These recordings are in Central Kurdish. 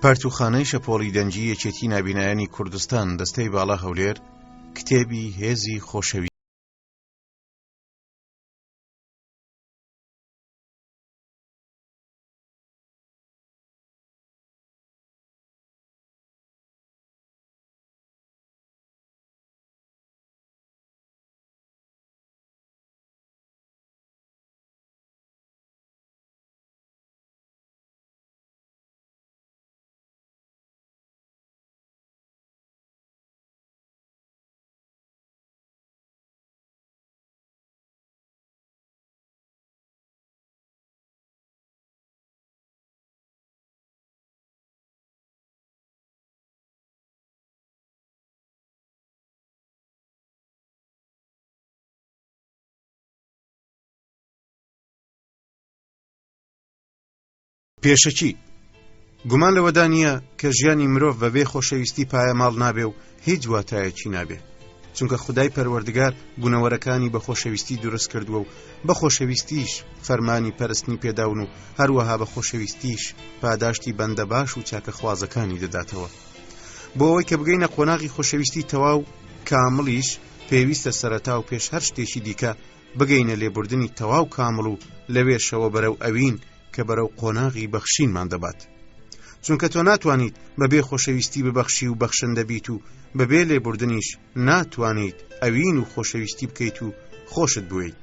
پەرتووخانەی شەپۆڵی دەنگی یەکێتی نابینایانی کوردستان دەستەی باڵا هەولێر کتێبی هێزی خۆشەویستی. پێشەکی، گومان لەوەدا نییە کە ژیانی مرۆڤ بەبێ خۆشەویستی پایەماڵ نابێ و هیچ واتایەکی نابێ. چونکە خودای پەروەردگار بوونەوەرەکانی بە خۆشەویستی دروست کردووە و بە خۆشەویستیش فەرمانی پەرستنی پێداون و هەروەها بە خۆشەویستیش پاداشتی بەندە باش و چاکەخوازەکانی دەداتەوە. بۆ ئەوەی کە بگەینە قۆناغی خۆشەویستی تەواو کامڵیش پێویستە سەرەتا و پێش هەر شتێکی دیکە بگەینە لێبوردنی تەواو کامڵ و لەوێشەوە بەرەو ئەوین کە بەرەو قۆناغی بەخشینمان دەبات. چونکە تۆ ناتوانیت بەبێ خۆشەویستی ببەخشی و بەخشندە بیت و بەبێ لێبوردنیش ناتوانیت ئەوین و خۆشەویستی بکەیت و خۆشت بوێیت.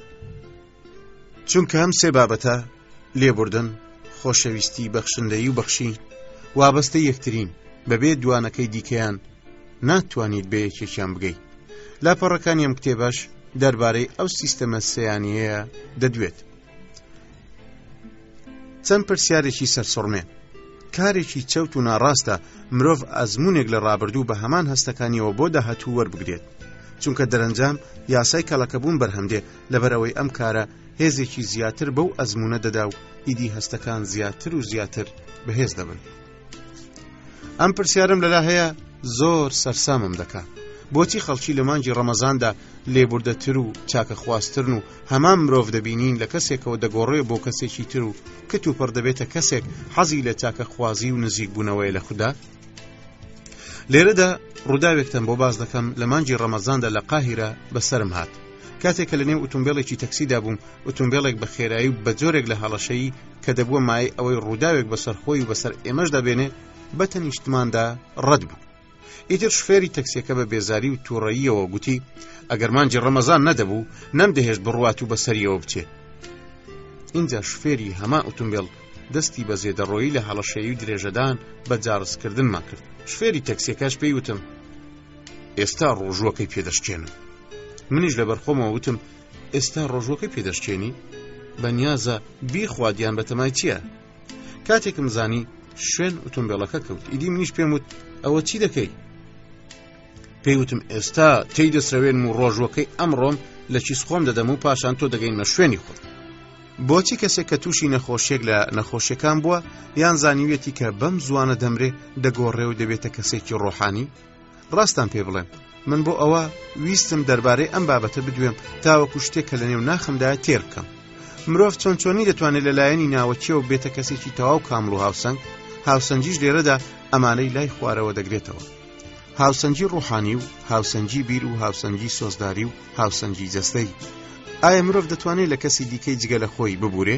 چونکە ئەم سێ بابەتە، لێبوردن، خۆشەویستی، بەخشندەیی و بەخشین، وابەستەی یەکترین، بەبێ دوانەکەی دیکەیان ناتوانیت بە یەکێکیان بگەیت. لاپەڕەکانی ئەم کتێبەش دەربارەی ئەو سیستەمە سێیانیەیە دەدوێت. چەند پرسیارێکی سەرسوڕمێن. کارێکی چەوت و ناڕاستە مرۆڤ ئەزموونێک لە ڕابردوو بە هەمان هەستەکانیەوە بۆ داهاتوو وەربگرێت. چونکە دەرەنجام یاسای کەڵەکەبوون بەرهەمدێ لەبەرئەوەی ئەم کارە هێزێکی زیاتر بەو ئەزموونە دەدا و ئیدی هەستەکان زیاتر و زیاتر بەهێز دەبن. ئەم پرسیارم لەلا هەیە زۆر سەرسامم دەکا بۆچی خەڵکی لە مانگی ڕەمەزاندا لێبوردەتر و چاکەخوازترن و هەمان مرۆڤ دەبینین لە کەسێکەوە دەگۆڕێ بۆ کەسێکی تر و کت و پڕ دەبێتە کەسێک حەزی لە چاکەخوازی و نزیکبوونەوەی لە خودا لێرەدا ڕووداوێکتان بۆ باس دەکەم لە مانگی ڕەمەزاندا لە قاهیرە بەسەرم هات کاتێک کە لە نێو ئوتومبێلێکی تەکسیدا بووم ئوتومبێلێک بە خێرایی و بە جۆرێک لە هەڵەشەیی کە دەبووە مایەی ئەوەی ڕووداوێک بەسەر خۆی و بەسەر ئێمەشدا بێنێ بە تەنیشتماندا ڕەت بوو. ئیتر شوفێری تەکسیەکە بە بێزاری و تووڕەییەوە گوتی ئەگەر مانگی ڕەمەزان نەدەبوو نەمدەهێشت بڕوات و بەسەریەوە بچێ. ئینجا شوفێری هەمان ئوتومبێل دەستی بە زێدەڕۆیی لە هەڵەشەیی و درێژەدان بە جاڕسکردنمان کرد. شوفێری تەکسیەکەش پێی وتم ئێستا ڕۆژووەکەی پێدەشکێنم. منیش لەبەر خۆمەوە وتم ئێستا ڕۆژوەکەی پێدەشکێنی؟ بەنیازە بیخوات یان بەتەمای چییە؟ کاتێکم زانی شوێن ئۆتۆمبیلەکە کەوت ئیدی منیش پێم وت ئەوە چی دەکەی؟ پێی وتم ئێستا تێی دەسرەوێنم و ڕۆژوەکەی ئەمڕۆم لە کیس خۆم دەدەم و پاشان تۆ دەگەینمە شوێنی خۆت. بۆچی کەسێک کە تووشی نەخۆشیێک لە نەخۆشیەکان بووە یان زانیویەتی کە بەم زوانە دەمرێ دەگۆڕێ و دەبێتە کەسێکی ڕۆحانی؟ ڕاستان پێ بڵێم من بۆ ئەوە ویستم دەربارەی ئەم بابەتە بدوێم تاوەکو شتێک کە لە نێو ناخمدایە تێر بکەم مرۆڤ چۆن چۆنی دەتوانێت لە لایەنی ناوەکیەوە بێتە کەسێکی تەواو کامڵ و هاوسەنگ هاوسەنگیش لێرەدا ئەمانەی لای خوارەوە دەگرێتەوە هاوسەنگی ڕوحانی و هاوسەنگی بیر و هاوسەنگی سۆزداری و هاوسەنگی جەستەی ئایا مرۆڤ دەتوانێت لە کەسی دیکەی جگە لە خۆی ببورێ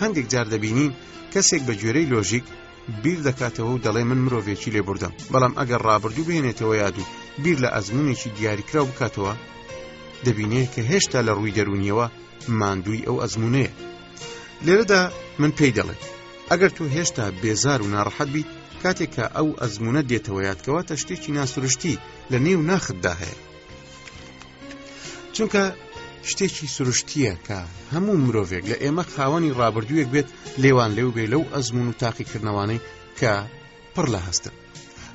هەندێک جار دەبینین کەسێک بە گوێرەی لۆژیک بیر دەکاتەوە و دەڵێ من مرۆڤێکی لێبوردەم بەڵام ئەگەر ڕابردوو بهێنێتەوە یاد و بیر لە ئەزمونێکی دیاریکراو بکاتەوە دەبینێ کە هێشتا لە ڕووی دەرونیەوە ماندووی ئەو ئەزمونەیە لێرەدا من پێی دەڵێ ئەگەر تۆ هێشتا بێزار و ناڕەحەت بیت کاتێک کە ئەو ئەزمونە دێتەوە یادکەواتە شتێکی ناسروشتی لە نێو ناختدا هەیە چونکە شتێکی سروشتییە کە هەموو مرۆڤێک لە ئێمە خاوەنی ڕابردوویەک بێت لێوان لێو بێ لەو ئەزمون و تاقیکردنەوانەی کە پڕ لە هەستن.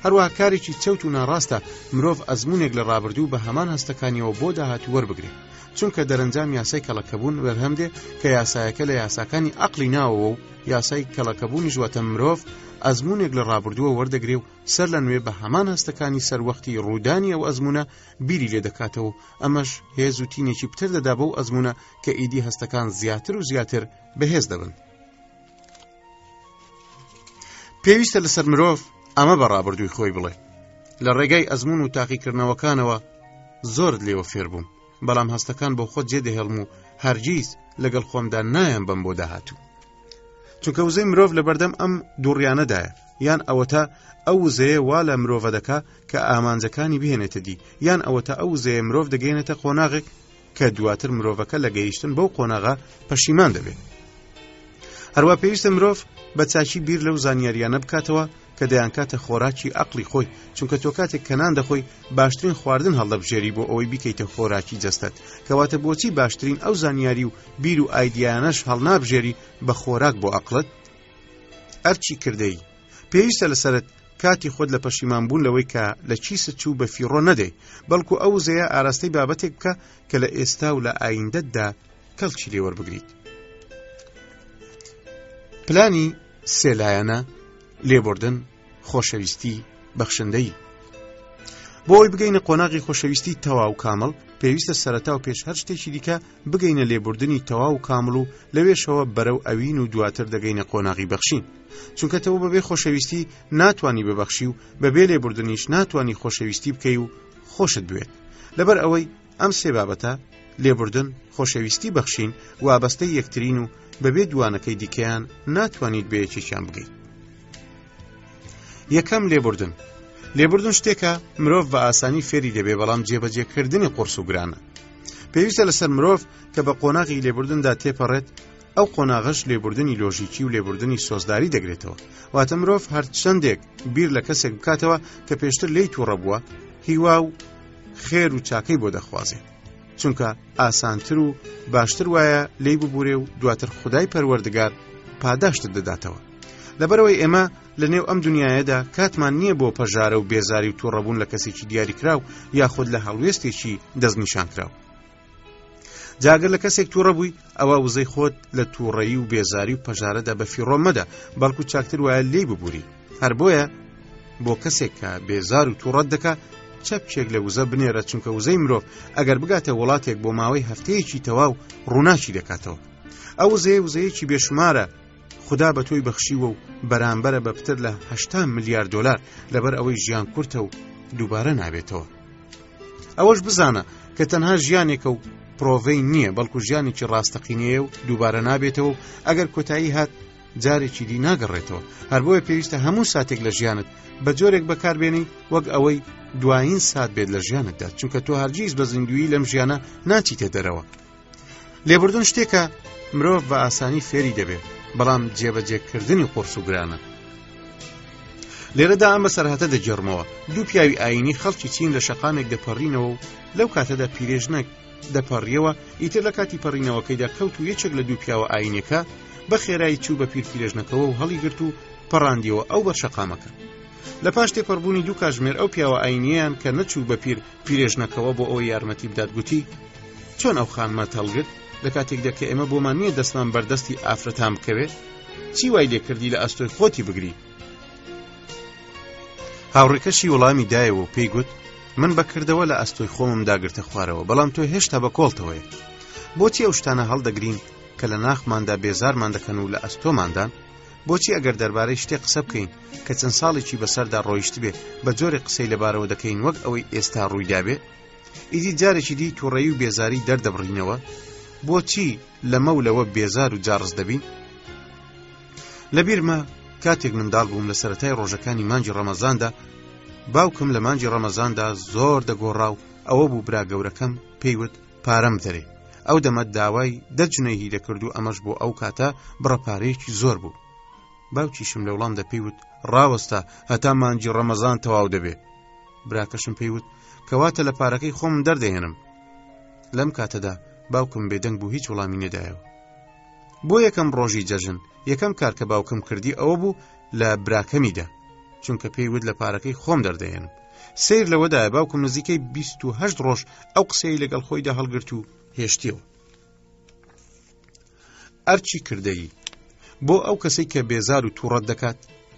هەروەها کارێکی چەوت و ناڕاستە مرۆڤ ئەزمونێک لە ڕابردوو بە هەمان هەستەکانیەوە بۆ داهاتوو وەربگرێ چونکە دەرەنجام یاسای کەڵەکەبوون بەرهەم دێ کە یاسایەکە لە یاساکانی عەقڵی ناوەوە و یاسای کەڵەکەبوونیش واتە مرۆڤ ئەزمونێک لە ڕابردووە وەردەگرێ و سەر لە نوێ بە هەمان هەستەکانی سەروەختی ڕوودانی ئەو ئەزموونە بیری لێ دەکاتەوە و ئەمەش هێز و تینێکی پتر دەدا بەو ئەزموونە کە ئیدی هەستەکان زیاتر و زیاتر بەهێز دەبن. پێویستە لەسەر مرۆڤ ئەمە بە ڕابردووی خۆی بڵێ لە ڕێگای ئەزمون و تاقیکردنەوەکانەوە زۆرت لێوە فێر بووم بەڵام هەستەکان بۆ خۆت جێ دەهێڵم و هەرگیز لەگەڵ خۆمدا نایەن بەم بۆ داهاتوو چونکە وزەی مرۆڤ لە بەردەم ئەم دووڕیانەدایە یان ئەوەتا ئەو وزەیە وا لە مرۆڤە دەکا کە ئامانجەکانی بهێنێتە دی یان ئەوەتا ئەو وزەیە مرۆڤ دەگەێنێتە قۆناغێک کە دواتر مرۆڤەکە لە گەیشتن بەو قۆناغە پەشیمان دەبێت. هەروە پێویستە مرۆڤ بە چاکی بیر لەو زانیاریانە بکاتەوە کە دەیانکاتە خۆراکی ئەقلی خۆی چونکە تۆ کاتێک کە نان دەخۆی باشترین خواردن هەڵدەبژێری بۆ ئەوەی بیکەیتە خۆراکی جەستەت کەواتە بۆچی باشترین ئەو زانیاری و بیر و ئایدیانەش هەڵنابژێری بە خۆراک بۆ ئەقلت ئەرچی کردەی پێویستە لەسەرت کاتی خۆت لە پەشیمان بوون لەوەی کە لە کیست چوو بە فیڕۆ نەدەی، بەڵکو ئەو وزەیە ئاراستەی بابەتێک بکە کە لە ئێستا و لە ئایندەتدا کەڵکی لێ وەربگریت. پلانی سێ لایەنە، لێبوردن، خۆشەویستی، بەخشندەیی. بۆ ئەوەی بگەینە قۆناغی خۆشەویستی تەواو کامڵ، پێویستە سەرەتا و پێش هەر شتێکی دیکە بگەینە لێبوردنی تەواو و کامڵ و لەوێشەوە بەرەو ئەوین و دواتر دەگەینە قۆناغی بەخشین. چونکە تۆ بەبێ خۆشەویستی ناتوانی ببەخشی و بەبێ لێبوردنیش ناتوانی خۆشەویستی بکەی و خۆشت بوێت. لەبەر ئەوەی ئەم سێ بابەتە، لێبوردن، خۆشەویستی، بەخشین، وابەستەی یەکترین و بەبێ دووانەکەی دیکەیان ناتوانیت بە یەکێکیان بگەیت. یەکەم لێبوردن لێبوردن شتێکە مرۆڤ بە ئاسانی فێری دەبێ بەڵام جێبەجێکردنی قورس و گرانە پێویستە لەسەر مرۆڤ کە بە قۆناغی لێبوردندا تێپەڕێت ئەو قۆناغەش لێبوردنی لۆژیکی و لێبوردنی سۆزداری دەگرێتەوە واتە مرۆڤ هەرچەندێک بیر لە کەسێک بکاتەوە کە پێشتر لی تووڕە بووە هیوا و خێر و چاکەی بۆ دەخوازێت چونکە ئاسانتر و باشتر وایە لی ببورێ و دواتر خدای پەروەردگار پاداشتت دەداتەوە لەبەرئەوەی ئێمە لە نێو ئەم دنیایەدا کاتمان نییە بۆ پەژارە و بێزاری و تووڕەبوون لە کەسێکی دیاریکراو یاخود لە هەڵوێستێکی دەستنیشانکراو. جاگەر لە کەسێک تووڕە بووی ئەوە وزەی خۆت لە تووڕەیی و بێزاری و پەژارەدا بە فیڕۆ مەدە بەڵکو چاکتر وایە لێی ببووری هەر بۆیە بۆ کەسێک کە بێزار و تووڕەت دەکا چەپکێک لە وزە بنێرە چونکە وزەی مرۆڤ ئەگەر بگاتە وڵاتێک بۆ ماوەی هەفتەیەکی تەواو ڕووناکی دەکاتەوە ئەو وزەیە وزەیەکی بێشمارە خودا بە تۆی بەخشیوە و بەرامبەرە بە پتر لە هەشتا ملیار دۆلار لەبەر ئەوەی ژیان کورتە و دووبارە نابێتەوە. ئەوەش بزانە کە تەنها ژیانێکە و پرۆڤەی نییە بەڵکو ژیانێکی ڕاستەقینەیە و دووبارە نابێتەوە و ئەگەر کۆتایی هات جارێکی دی ناگەڕێتەوە هەر بۆیە پێویستە هەموو ساتێک لە ژیانت بە جۆرێک بەکاربێنی وەک ئەوەی دوایین سات بێت لە ژیانتدا چونکە تۆ هەرگیز بە زیندویی لەم ژیانە ناچیتە دەرەوە لێبوردن شتێکە مرۆڤ بە ئاسانی فێری دەبێت بەڵام جێبەجێکردنی قورس و گرانە لێرەدا ئەم بەسەرهاتە دەگێڕمەوە دوو پیاوی ئاینی خەڵکی چین لە شەقامێک دەپەڕینەوە و لەو کاتەدا پیرێژنێک دەپەڕیەوە ئیتر لە کاتی پەڕینەوەکەیدا کەوت و یەکێک لە دوو پیاوە ئاینەکە بە خێرایی چوو بە پیر پیرێژنەکەوە و هەڵیگرت و پەڕاندیەوە ئەو بەر شەقامەکە لە پاش تێپەڕبوونی دوو کاژمێر ئەو پیاوە ئاینیان کە نەچوو بە پیر پیرێژنەکەوە بۆ ئەوەی یارمەتی بدات گوتی چۆن ئەو خانمەت هەڵگرت لە کاتێکدا کە ئێمە بۆمان نییە دەستمان بەردەستی ئافرەتان بکەوێت چی وای لێکردی لە ئەستۆی خۆتی بگری هاوڕێکەشی وەڵامی دایەوە و پێی گوت من بەکردەوە لە ئەستۆی خۆمم داگرتە خوارەوە بەڵام تۆ هێشتا بە کۆڵتەوەیە بۆچی ئەو شتانە هەڵدەگرین کە لە ناخماندا بێزارمان دەکەن و لە ئەستۆماندان بۆچی ئەگەر دەربارەی شتێک قسە بکەین کە چەند ساڵێکی بەسەردا ڕۆیشتبێ بە جۆرێک قسەی لەبارەوە دەکەین وەک ئەوەی ئێستا ڕوویدابێ ئیدی جارێکی دی تووڕەیی و بێزاری دەردەبڕینەوە بۆچی لەمە و لەوە بێزار و جاڕز دەبین لەبیرمە کاتێک منداڵ بووم لە سەتای ڕۆژەکانی مانگی ڕەمەزاندا باوکم لە مانگی ڕەمەزاندا زۆر دەگۆڕا و ئەوە بوو برا گەورەکەم پێیوت پارەم بدەرێ ئەو دەمە داوای دە جنەیهی دەکرد و ئەمەش بۆ ئەو کاتە بڕە پارەیەکی زۆر بوو باوکیشم لە وڵامدا پێی وت ڕاوەستە هەتا مانگی ڕەمەزان تەواو دەبێ براکەشم پێی وت کەواتە لە پارەکەی خۆم دەردەهێنم لەم کاتەدا باوکم بێدەنگ بوو هیچ وەڵامی نەدایەوە بۆ یەکەم ڕۆژی جەژن یەکەم کار کە باوکم کردی ئەوە بوو لە براکەمیدا چونکە پێی وت لە پارەکەی خۆم دەردەهێنم سیر لەوەدایە باوکم نزیکەی 28 ڕۆژ ئەو قسەی لەگەڵ خۆیدا هەڵگرت و هێشتیەوە ئەرچی کردەیی بۆ ئەو کەسەی کە بێزار و تووڕەت دەکات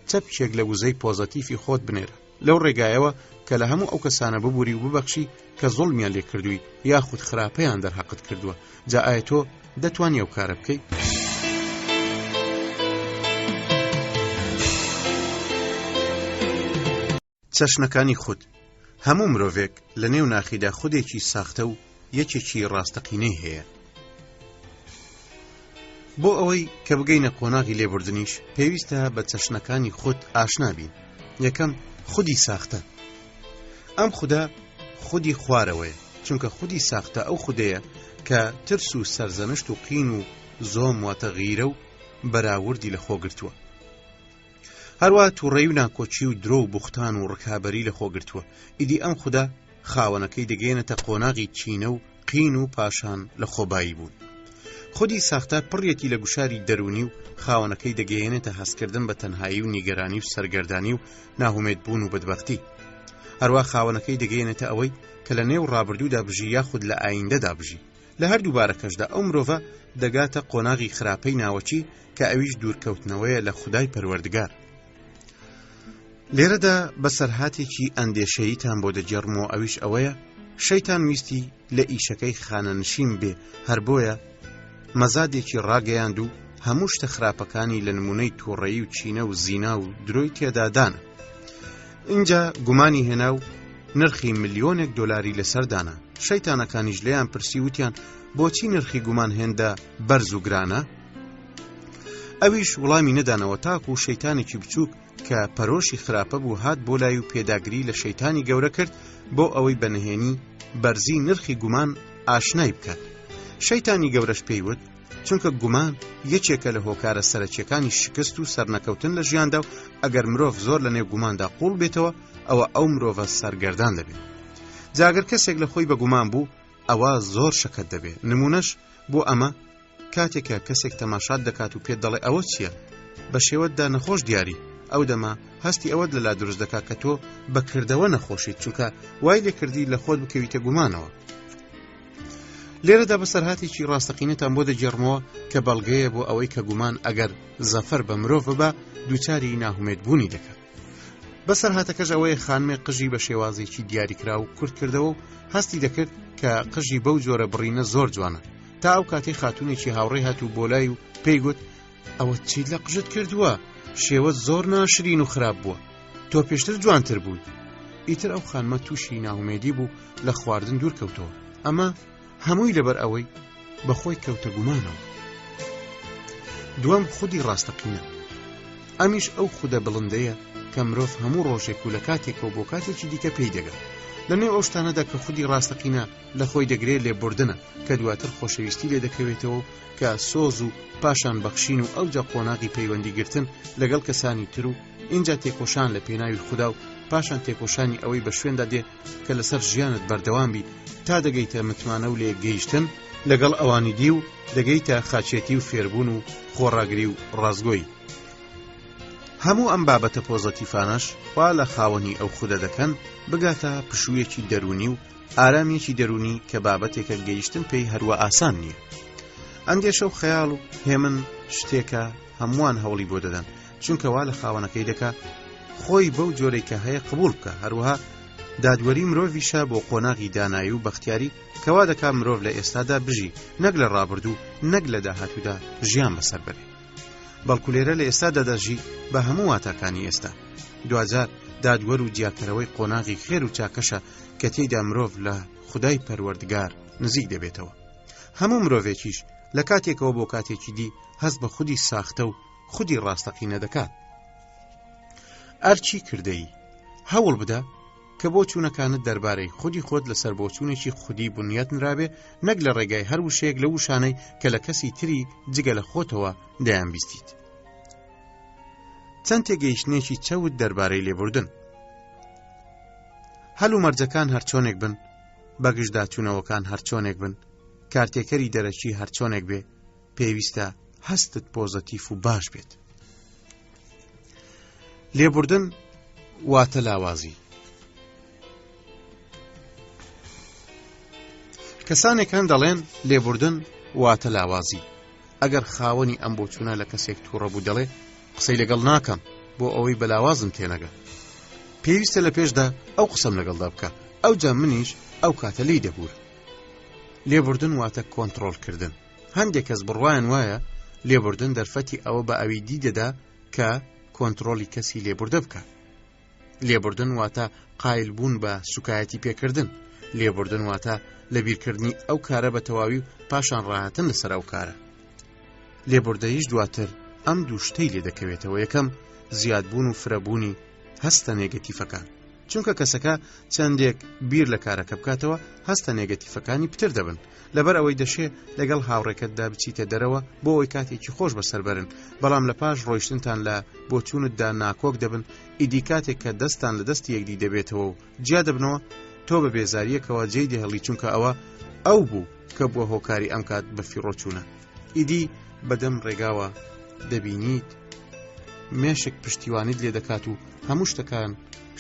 چەپکێک لە وزەی پۆزەتیفی خۆت بنێرە لەو ڕێگایەوە کە لە هەموو ئەو کەسانە ببووری و ببەخشی کە زوڵمیان لێ کردووی یاخود خراپەیان دەرهەقت کردووە جا ئایا تۆ دەتوانی ئەو کارە بکەیت؟ چەشنەکانی خود، هەموو مرۆڤێک لە نێو ناخیدا خودێکی ساختە و یەکێکی ڕاستەقینەی هەیە. بۆ ئەوەی کە بگەینە قۆناغی لێبوردنیش پێویستە بە چەشنەکانی خود ئاشنا بین. یەکەم، خودی ساختە. ئەم خودە خودی خوارەوەیە، چونکە خودی ساختە ئەو خودەیە کە ترس و سەرزەنشت و قین و زۆم واتە غیرە و بەراوردی لە خۆ گرتووە. هەروە تووڕەی و ناکۆکی و درۆ و بوختان و ڕکابەری لە خۆ گرتووە. ئیدی ئەم خودە خاوەنەکەی دەگەیەنێتە قۆناغی کینە و قین و پاشان لە خۆبایی بوون. خودی ساختە پڕیەتی لە گوشاری دەروونی و خاوەنەکەی دەگەیەنێتە هەستکردن بە تەنهایی و نیگەرانی و سەرگەردانی و ناهومێد بوون و بەدبەختی. هەروا خاوەنەکەی دەگەیەنێتە ئەوەی کە لە نێو ڕابردوودا بژی یاخود لە ئایندەدا بژی. لە هەردوو بارەکەشدا ئەو مرۆڤە دەگاتە قۆناغی خراپەی ناوەکی کە ئەویش دوورکەوتنەوەیە لە خودای پەروەردگار. لێرەدا بەسەرهاتێکی ئەندێشەییتان بۆ دەگێڕمەوە ئەویش ئەوەیە شەیتان ویستی لە ئیشەکەی خانەنشین بێ هەر بۆیە مەزادێکی ڕاگەیاند و هەموو شتە خراپەکانی لە نمونەی تووڕەیی و چینە و زینا و درۆی تێدادان اینجا گومانی هێنا و نرخی ملیۆنێک دۆلاری لەسەر دانا شەیتانەکانیش لێیان پرسی وتیان بۆچی نرخی گومان هێندە بەرز و گرانە ئەویش وڵامی نەدانەوە تاکو و شەیتانێکی بچووک کە پەرۆشی خراپە بوو هات بۆ لای و پێداگری لە شەیتانی گەورە کرد بۆ ئەوەی بە نهێنی بەرزی نرخی گومان ئاشنای بکات شەیتانی گەورەش پێی وت چونکە گومان یەکێکە لە هۆکارە سەرەکیەکانی شکست و سەرنەکەوتن لە ژیاندا و ئەگەر مرۆڤ زۆر لە نێو گوماندا قوڵ بێتەوە ئەوە ئەو مرۆڤە سەرگەردان دەبێت جاگەر کەسێک لە خۆی بە گومان بوو ئەوە زۆر شەکەت دەبێت نمونەش بۆ ئەمە کاتێک کە کەسێک تەماشات دەکات و پێت دەڵێ ئەوە چییە؟ بە شێوەتدا نەخۆش دیاری، ئەو دەمە هەستی ئەوەت لەلا دروست دەکات کە تۆ بە کردەوە نەخۆشیت چونکە وای لێکردی لە خۆت بکەویتە گومانەوە. لێرەدا بەسەرهاتێکی ڕاستەقینەتان بۆ دەگێڕمەوە کە بەڵگەیە بۆ ئەوەی کە گومان ئەگەر زەفەر بە مرۆڤ ببا دووچاری ناهومێدبوونی دەکات. بەسەرهاتەکەش ئەوەیە خانمێک قژی بە شێوازێکی دیاریکراو کورت کردەوە و هەستی دەکرد کە قژی بەو جۆرە بڕینە زۆر جوانە تا ئەو کاتەی خاتونێکی هاوڕێ هات و بۆ لای و پێی گوت ئەوە چیت لە قژت کردووە شێوە زۆر ناشرین و خراپ بووە تۆ پێشتر جوانتر بووی ئیتر ئەو خانمە تووشی ناهومێدی بوو لە خواردن دوور کەوتەوە ئەمە هەمووی لەبەر ئەوەی بەخۆی کەوتە گومانەوە دووەم خودی ڕاستەقینە ئەمیش ئەو خودە بڵندەیە کە مرۆڤ هەموو ڕۆژێک و لە کاتێکەوە بۆ کاتێکی دیکە پێی دەگات لە نێو ئەو شتانەدا کە خودی ڕاستەقینە لە خۆی دەگرێ لێبوردنە کە دواتر خۆشەویستی لێ دەکەوێتەوە کە سۆز و پاشان بەخشین و ئەوجا قۆناغی پەیوەندی گرتن لەگەڵ کەسانی تر و ئینجا تێکۆشان لە پێناوی خودا و پاشان تێکۆشانی ئەوەی بە شوێندا دێ کە لەسەر ژیانت بەردەوام بی تا دەگەیتە متمانە و لێکگەیشتن لەگەڵ ئەوانی دی و دەگەیتە خاچێتی و فێربوون و خۆڕاگری و ڕاستگۆیی. هەموو ئەم بابەتە پۆزەتیفانەش وا لە خاوەنی ئەو خودە دەکەن بگاتە پشوویەکی دەروونی و ئارامیەکی دەروونی کە بابەتێکە گەیشتن پێی هەروە ئاسان نییە. ئەندێشە و خەیاڵ و هێمن شتێکە هەمووان هەوڵی بۆ دەدەن چونکە وا لە خاوەنەکەی دەکا خۆی بەو جۆرەی کە هەیە قبول بکە هەروەها دادوەری مرۆڤیشە بۆ قۆناغی دانایی و بەختیاری کەوا دەکا مرۆڤ لە ئێستادا بژی نەک لە ڕابردوو نەک لە داهاتوودا ژیان بەسەر بەرێ بەڵکو لێرە لە ئێستادا دەژی بە هەموو واتاکانی ئێستا دواجار دادوەر و جیاکەرەوەی قۆناغی خێر و چاکەشە کە تێیدا مرۆڤ لە خودای پەروەردگار نزیک دەبێتەوە هەموو مرۆڤێکیش لە کاتێکەوە بۆ کاتێکی دی هەست بە خودی ساختە و خودی ڕاستەقینە دەکات ئەرچی کردەیی هەوڵ بدە کە بۆ چوونەکانت دەربارەی خودی خۆت لەسەر بۆچوونێکی خودی بنیات نرابێ نەک لە ڕێگای هەر وشەیەک لە وشانەی کە لە کەسی تری جگە لە خۆتەوە دەیان بیستیت چەند تێگەیشتنێکی چەوت دەربارەی لێبوردن هەلومەرجەکان هەرچۆنێک بن بەگژداچوونەوەکان هەرچۆنێک بن کارتێکەری دەرەکی هەرچۆنێک بێ پێویستە هەستت پۆزەتیف و باش بێت لێبوردن واتە لاوازی کەسانێک هەن دەڵێن لێبوردن واتە لاوازی ئەگەر خاوەنی ئەم بۆچوونە لە کەسێک تووڕە بوو دەڵێ قسەی لەگەڵ ناکەم بۆ ئەوەی بەلاوازم تێنەگە پێویستە لە پێشدا ئەو قسەم لەگەڵدا بکە ئەو جا منیش ئەو کاتە لی دەبوور لێبوردن واتە کۆنتترۆلکردن هەندێک کەس بڕوایان وایە لێبوردن دەرفەتی ئەوە بە ئەوی دی دەدا کە کۆنتترۆلی کەسی لێبوردە بکە. لێبوردن واتە قایل بوون بە سوکایەتی پێکردن. لێبوردن واتە لەبیرکردنی ئەو کارە بە تەواوی و پاشان ڕاهاتن لەسەر ئەو کارە. لێبوردەییش دواتر ئەم دوو شتەی لێ دەکەوێتەوە، یەکەم، زیادبوون و فرەبوونی هەستە نێگەتیفەکان. چونکە کەسەکە چەندێک بیر لە کارەکە بکاتەوە هەستە نێگەتیفەکانی پتر دەبن لەبەر ئەوەی دەشێ لەگەڵ هاوڕێکەتدا بچیتە دەرەوە بۆ ئەوەی کاتێکی خۆش بەسەر بەرن بەڵام لە پاش ڕۆیشتنتان لە بۆچوونتدا ناکۆک دەبن ئیدی کاتێک کە دەستان لە دەستی یەکدی دەبێتەوە و جیا دەبنەوە تۆ بە بێزاریەکەوە جێی دەهێڵی چونکە ئەوە ئەو بوو کە بووە هۆکاری ئەم کات بە فیڕۆچوونە ئیدی بەدەم ڕێگاوە دەبینیت مێشک پشتیوانیت لێ دەکات و هەموو شتەکان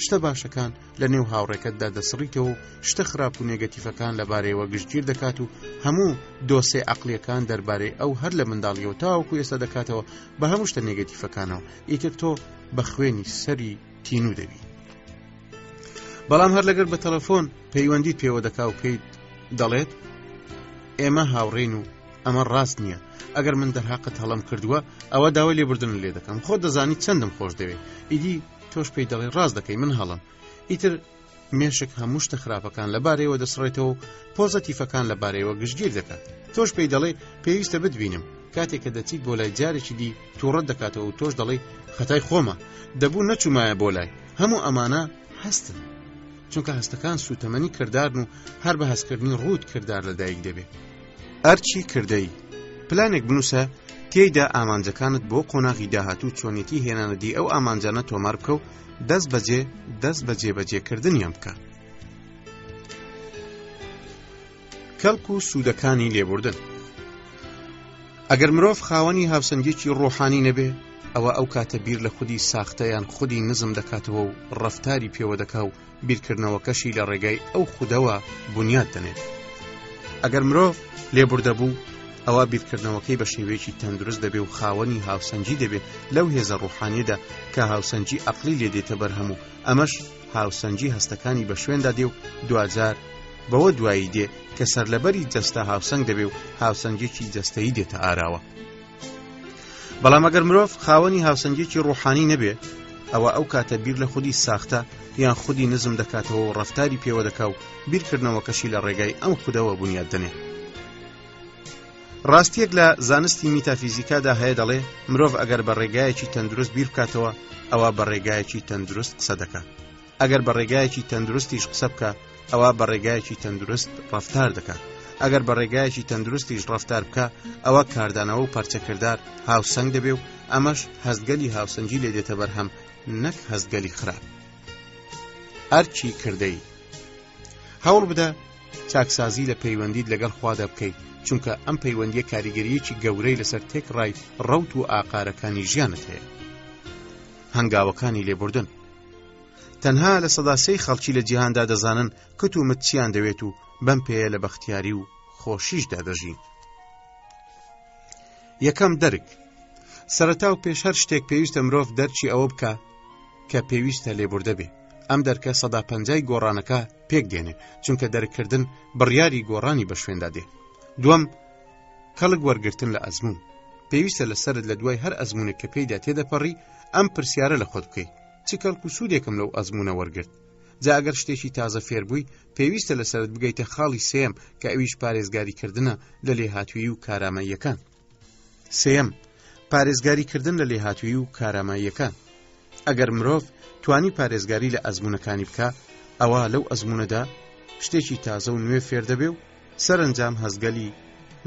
شتە باشەکان لە نێو هاوڕێکەتدا دەسڕیتەوە و شتە خراپ و نێگەتیفەکان لەبارەیەوە گشتگیر دەکات و هەموو دۆسێ عەقڵیەکان دەربارەی ئەو هەر لە منداڵیەوە تاوەکو ئێستا دەکاتەوە بە هەموو شتە نێگەتیفەکانەوە ئیتر تۆ بە خوێنی سەری تینوو دەبی. بەڵام هەر لەگەر بە تەلەفۆن پەیوەندیت پێوە دەکا و پێیت دەڵێت ئێمە هاوڕێین و ئەمە ڕاست نییە ئەگەر من دەرهاقت هەڵم کردووە ئەوە داوای لێبوردن لێ دەکەم خۆ دەزانی چەندم خۆش دەوێت ئیدی تۆش پێی دەڵێ ڕاست دەکەی من هەڵم ئیتر مێشک هەموو شتە خراپەکان لەبارەیەوە دەسڕێتەوە و پۆزەتیفەکان لەبارەیەوە گشتگیر دەکات تۆش پێی دەڵێ پێویستە بتبینم کاتێک کە دەچیت بۆ لای جارێکی دی تووڕەت دەکاتەوە و تۆش دەڵێی خەتای خۆمە دەبوو نەچوومایە بۆ لای هەموو ئەمانە هەستن چونکە هەستەکان سوتەمەنی کردارن و هەر بە هەستکردنی ڕووت کردار لەدایک دەبێت ئەرکی کردەیی پلانێک بنووسە تێیدا ئامانجەکانت بۆ قۆناغی داهاتوو چۆنیەتی هێنانەدی ئەو ئامانجانە تۆمار بکە و دەست بەجێ دەست بە جێبەجێکردنیان بکە. کەڵک و سوودەکانی لێبوردن ئەگەر مرۆڤ خاوەنی هاوسەنگێکی ڕۆحانی نەبێ ئەوە ئەو کاتە بیر لە خودی ساختە یان خودی نزم دەکاتەوە و ڕەفتاری پێوە دەکا و بیرکردنەوەکەشی لە ڕێگای ئەو خودەوە بنیات دەنێت. ئەگەر مرۆڤ لێبوردە بوو، ئەوا بیرکردنەوەکەی بە شێوەیەکی تەندروست دەبێ و خاوەنی هاوسەنگی دەبێ لەو هێزە ڕوحانیەدا کە هاوسەنگی ئەقلی لێ دێتە بەرهەم و ئەمەش هاوسەنگی هەستەکانی بە شوێندا دێ و دواجار بەوە دوایی دێ کە سەرلەبەری جەستە هاوسەنگ دەبێ و هاوسەنگێکی جەستەیی دێتە ئاراوە. بەڵام ئەگەر مرۆڤ خاوەنی هاوسەنگێکی ڕۆحانی نەبێ ئەوە ئەو کاتە بیر لە خودی ساختە یان خودی نزم دەکاتەوە و ڕەفتاری پێوە دەکا و بیرکردنەوەکەشی لە ڕێگای ئەم خودەوە بنیات دەنێ. ڕاستیەک لە زانستی میتافیزیکادا هەیە دەڵێ مرۆڤ ئەگەر بە ڕێگایەکی تەندروست بیر بکاتەوە ئەوە بە ڕێگایەکی تەندروست قسە دەکات ئەگەر بە ڕێگایەکی تەندروستیش قسە بکە ئەوا بە ڕێگایەکی تەندروست ڕەفتار دەکات ئەگەر بە ڕێگایەکی تەندروستیش ڕەفتار بکە ئەوە کاردانەوە و پەرچەکردار هاوسەنگ دەبێ و ئەمەش هەستگەلی هاوسەنگی لێ دێتە بەرهەم نەک هەستگەلی خراپ ئەرکی کردەی هەوڵ بدە چاکسازی لە پەیوەندیت لەگەڵ خوادا بکەیت چونکە ئەم پەیوەندیە کاریگەریەکی گەورەی لەسەر تێکڕای ڕەوت و ئاقارەکانی ژیانت هەیە هەنگاوەکانی لێبوردن تەنها 3% خەڵکی لە جیهاندا دەزانن کت و مت چیان دەوێت و بەم پێیە لە بەختیاری و خۆشیشدا دەژین. یەکەم دەرک سەرەتا و پێش هەر شتێک پێویستە مرۆڤ دەرکی ئەوە بکە کە پێویستە لێبوردە بێ ئەم دەرکە سەدا پەنجای گۆڕانەکە پێک دێنێ چونکە دەرکردن بڕیاری گۆڕانی بە شوێندا دێ دووەم کەڵک وەرگتن لە ئەزمون پێویستە لەسرت لە دوای هەر ئەزمونێک کە پێیدا تێدەپەڕی ئەم پرسیارە لە خۆت بکەیت چ کەڵک و سوودێکم لەو ئەزمونە وەرگرت جا ئەگەر شتێکی تازە فێربووی پێویستە لەسەرت بگەیتە خاڵی سێیەم کە ئەویش پارێزگاریکردنە لە لێهاتوویی و کارامەییەکان. سێیەم، پارێزگاریکردن لە لێهاتوویی و کارامەییەکان. ئەگەر مرۆڤ توانی پارێزگاری لە ئەزموونەکانی بکا، ئەوا لەو ئەزموونەدا شتێکی تازە و نوێ فێر دەبێ و سەرەنجام هەستگەلی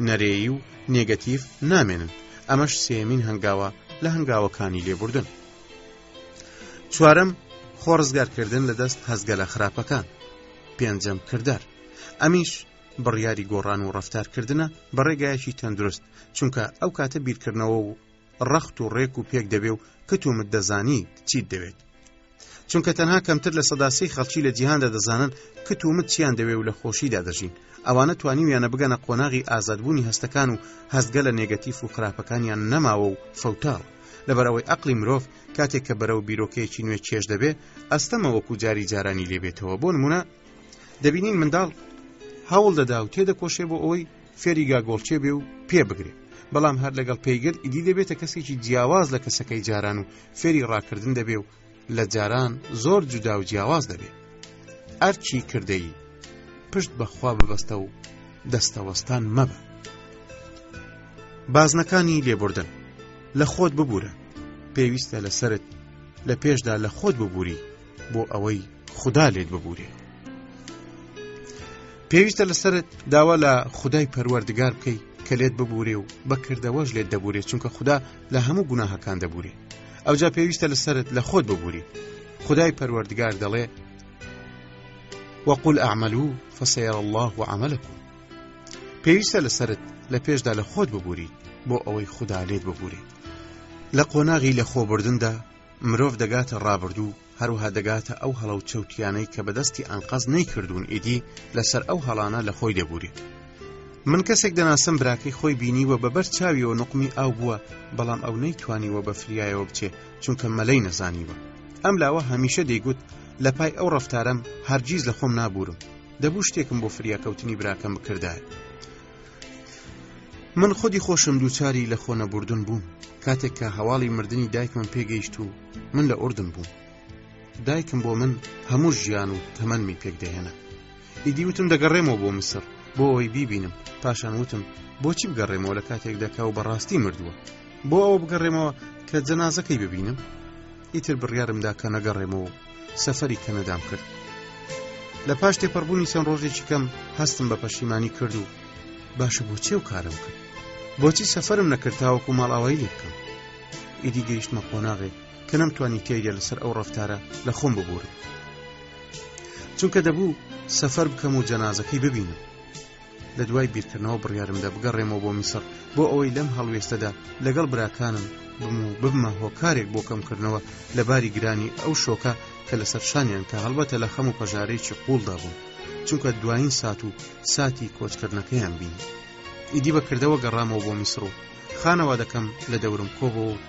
نەرێیی و نێگەتیڤ نامێنن، ئەمەش سێیەمین هەنگاوە لە هەنگاوەکانی لێبوردن. چوارەم، خۆ ڕزگارکردن لە دەست هەستگەلە خراپەکان. پێنجەم، کردار. ئەمیش بڕیاری گۆڕان و ڕەفتارکردنە بە ڕێگایەکی تەندروست، چونکە ئەو کاتە بیرکردنەوە و ڕەخت و ڕێک و پێک دەبێ و کت و مت دەزانیت چیت دەوێت. چونکە تەنها کەمتر لە 3% خەڵکی لە جیهاندا دەزانن کت و مت چیان دەوێ و لە خۆشیدا دەژین. ئەوانە توانیویانە بگەنە قۆناغی ئازادبوونی هەستەکان و هەستگەلە نێگەتیف و خراپەکانیان نەماوە و فەوتاوە. لەبەرئەوەی ئەقڵی مرۆڤ کاتێک کە بەرەو بیرۆکەیەکی نوێ کێش دەبێ ئەستەمە وەکو جاری جارانی لێبێتەوە بۆ نمونە دەبینین منداڵ هەوڵ دەدا و تێدەکۆشێ بۆ ئەوەی فێری گاگۆڵچێ بێ و پێ بگرێ بەڵام هەر لەگەڵ پێیگرت ئیدی دەبێتە کەسێکی جیاواز لە کەسەکەی جاران و فێری ڕاکردن دەبێ و لە جاران زۆر جودا و جیاواز دەبێ. ئەرکی کردەیی، پشت بە خوا ببەستە و دەستەوەستان مەبە. بازنەکانی لێبوردن، لە خۆت ببورە، پێویستە لەسەرت لە پێشدا لە خۆت ببوری بۆ ئەوەی خودا لێت ببورێ. پێویستە لەسەرت داوا لە خودای پەروەردگار بکەی کە لێت ببورێ و بەکردەوەش لێت دەبورێ چونکە خودا لە هەموو گوناهەکان دەبورێ ئەوجا پێویستە لەسەرت لە خۆت ببوری خودای پەروەردگار دەڵێ وقل اعملوا فسيرى الله عملكم پێویستە لەسەرت لە پێشدا لە خۆت ببوری بۆ ئەوەی خودا لێت ببوری لە قۆناغی لە خۆبردندا مرۆڤ دەگاتە ڕابردوو هەروەها دەگاتە ئەو هەڵە و چەوتیانەی کە بەدەستی ئەنقەست نەیکردوون ئیدی لەسەر ئەو هەڵانە لە خۆی دەبوورێ. من کەسێک دەناسم براکەی خۆی بینیوە بە بەر چاویەوە نوقمی ئاو بووە بەڵام ئەو نەیتوانیوە بە فریایەوە بچێ چونکە مەلەی نەزانیوە. ئەم لاوە هەمیشە دەیگوت لە پای ئەو ڕەفتارەم هەرگیز لە خۆم نابوورم دەبوو شتێکم بۆ فریاکەوتنی براکەم بکردایە. من خودی خۆشم دووچاری لە خۆنەبوردن بووم کاتێک کە هەواڵی مردنی دایکمم پێگەیشت و من لە ئوردن بووم دایکم بۆ من هەموو ژیان و تەمەنمی پێکدەهێنا ئیدی وتم دەگەڕێمەوە بۆ میسر بۆ ئەوەی بیبینم پاشان وتم بۆچی بگەڕێمەوە لە کاتێک دەکا و بەڕاستی مردووە بۆ ئەوە بگەڕێمەوە کە جەنازەکەی ببینم ئیتر بڕیارمدا کە نەگەڕێمەوە و سەفەری کەنەدام کرد لە پاش تێپەڕبوونی چەند ڕۆژێکی کەم هەستم بە پەشیمانی کرد و باشە بۆچی و کارم کرد بۆچی سەفرم نەکرد تاوەکو ماڵئاوایی لێ بکەم ئیدی گەیشتمە قۆناغێک کە نەمتوانی تێیدا لەسەر ئەو ڕەفتارە لە خۆم ببورم چونکە دەبوو سەفەر بکەم و جەنازەکەی ببینم لە دوای بیرکردنەوە بڕیارمدا بگەڕێمەوە بۆ میسڕ بۆ ئەوەی لەم هەڵوێستەدا لەگەڵ براکانم بم و ببمە هۆکارێک بۆ کەمکردنەوە لە باری گرانی ئەو شۆکە کە لەسەر شانیان کە هەڵبەتە لە خەم و پەژارەیەکی قوڵدا بوون چونکە دوایین سات و ساتی کۆچکردنەکەیان بینی ئیدی بەکردەوە گەڕامەوە بۆ میسڕ و خانەوادەکەم لە دەورم کۆبەوە و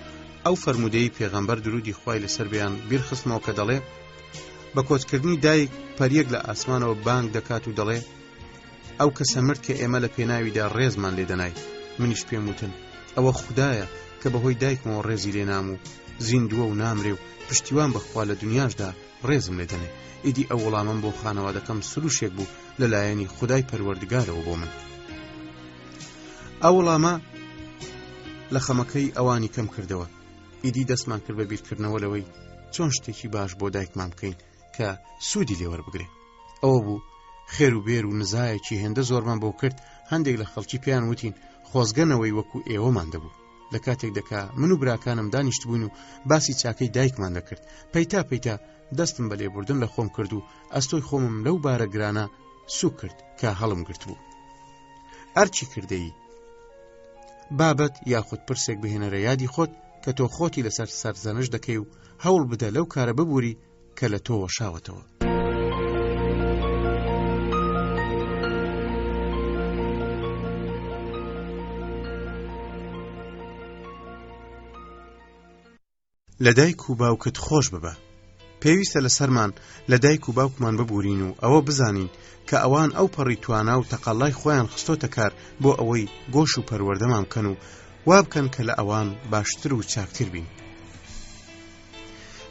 ئەو فەرموودەی پێغەمبەر درودی خوای لەسەر بێیان بیرخستمەوە کە دەڵێ بە کۆچکردنی دایک پەریەک لە ئاسمانەوە بانگ دەکات و دەڵێ ئەو کەسە مرد کە ئێمە لە پێناویدا ڕێزمان لێ دەنای منیش پێم وتن ئەوە خودایە کە بەهۆی دایکمەوە ڕێزی لێنام و زیندووە و نامرێ و پشتیوان بەخوا لە دنیاشدا ڕێزم لێ دەنێ ئیدی ئەو وەڵامەم بۆ خانەوادەکەم سروشێک بوو لەلایەنی خودای پەروەردگارەوە بۆ من ئەو وەڵامە لە خەمەکەی ئەوانی کەم کردەوە ئیدی دەستمان کرد بە بیرکردنەوە لەوەی چۆن شتێکی باش بۆ دایکمان بکەین کە سوودی لێوەربگرێ ئەوە بوو خێر و بێر و نزایەکی هێندە زۆرمان بۆ کرد هەندێک لە خەڵکی پێیان وتین خۆزگەنەوەی وەکو ئێوەمان دەبوو لە کاتێک دەکا من و براکانم دانیشتبوون و باسی چاکەی دایکمان دەکرد پەیتا پەیتا دەستم بە لێبوردن لە خۆم کرد و ئەستۆی خۆمم لەو بارە گرانە سوک کرد کە هەڵم گرتبوو ئەرچی کردەیی بابەت یاخود پرسێک بهێنەرە یادی خۆت کە تۆ خۆتی لەسەر سەرزەنش دەکەی و هەوڵ بدە لەو کارە ببووری کە لە تۆ وەشاوەتەوە. لە دایک و باوکت خۆش ببە. پێویستە لەسەرمان لە دایک و باوکمان ببورین و ئەوە بزانین کە ئەوان ئەو پەڕی توانا و تەقەلای خۆیان خستۆتە کار بۆ ئەوەی گۆش و پەروەردەمان بکەن و وا بکەن کە لە ئەوان باشتر و چاکتر بین.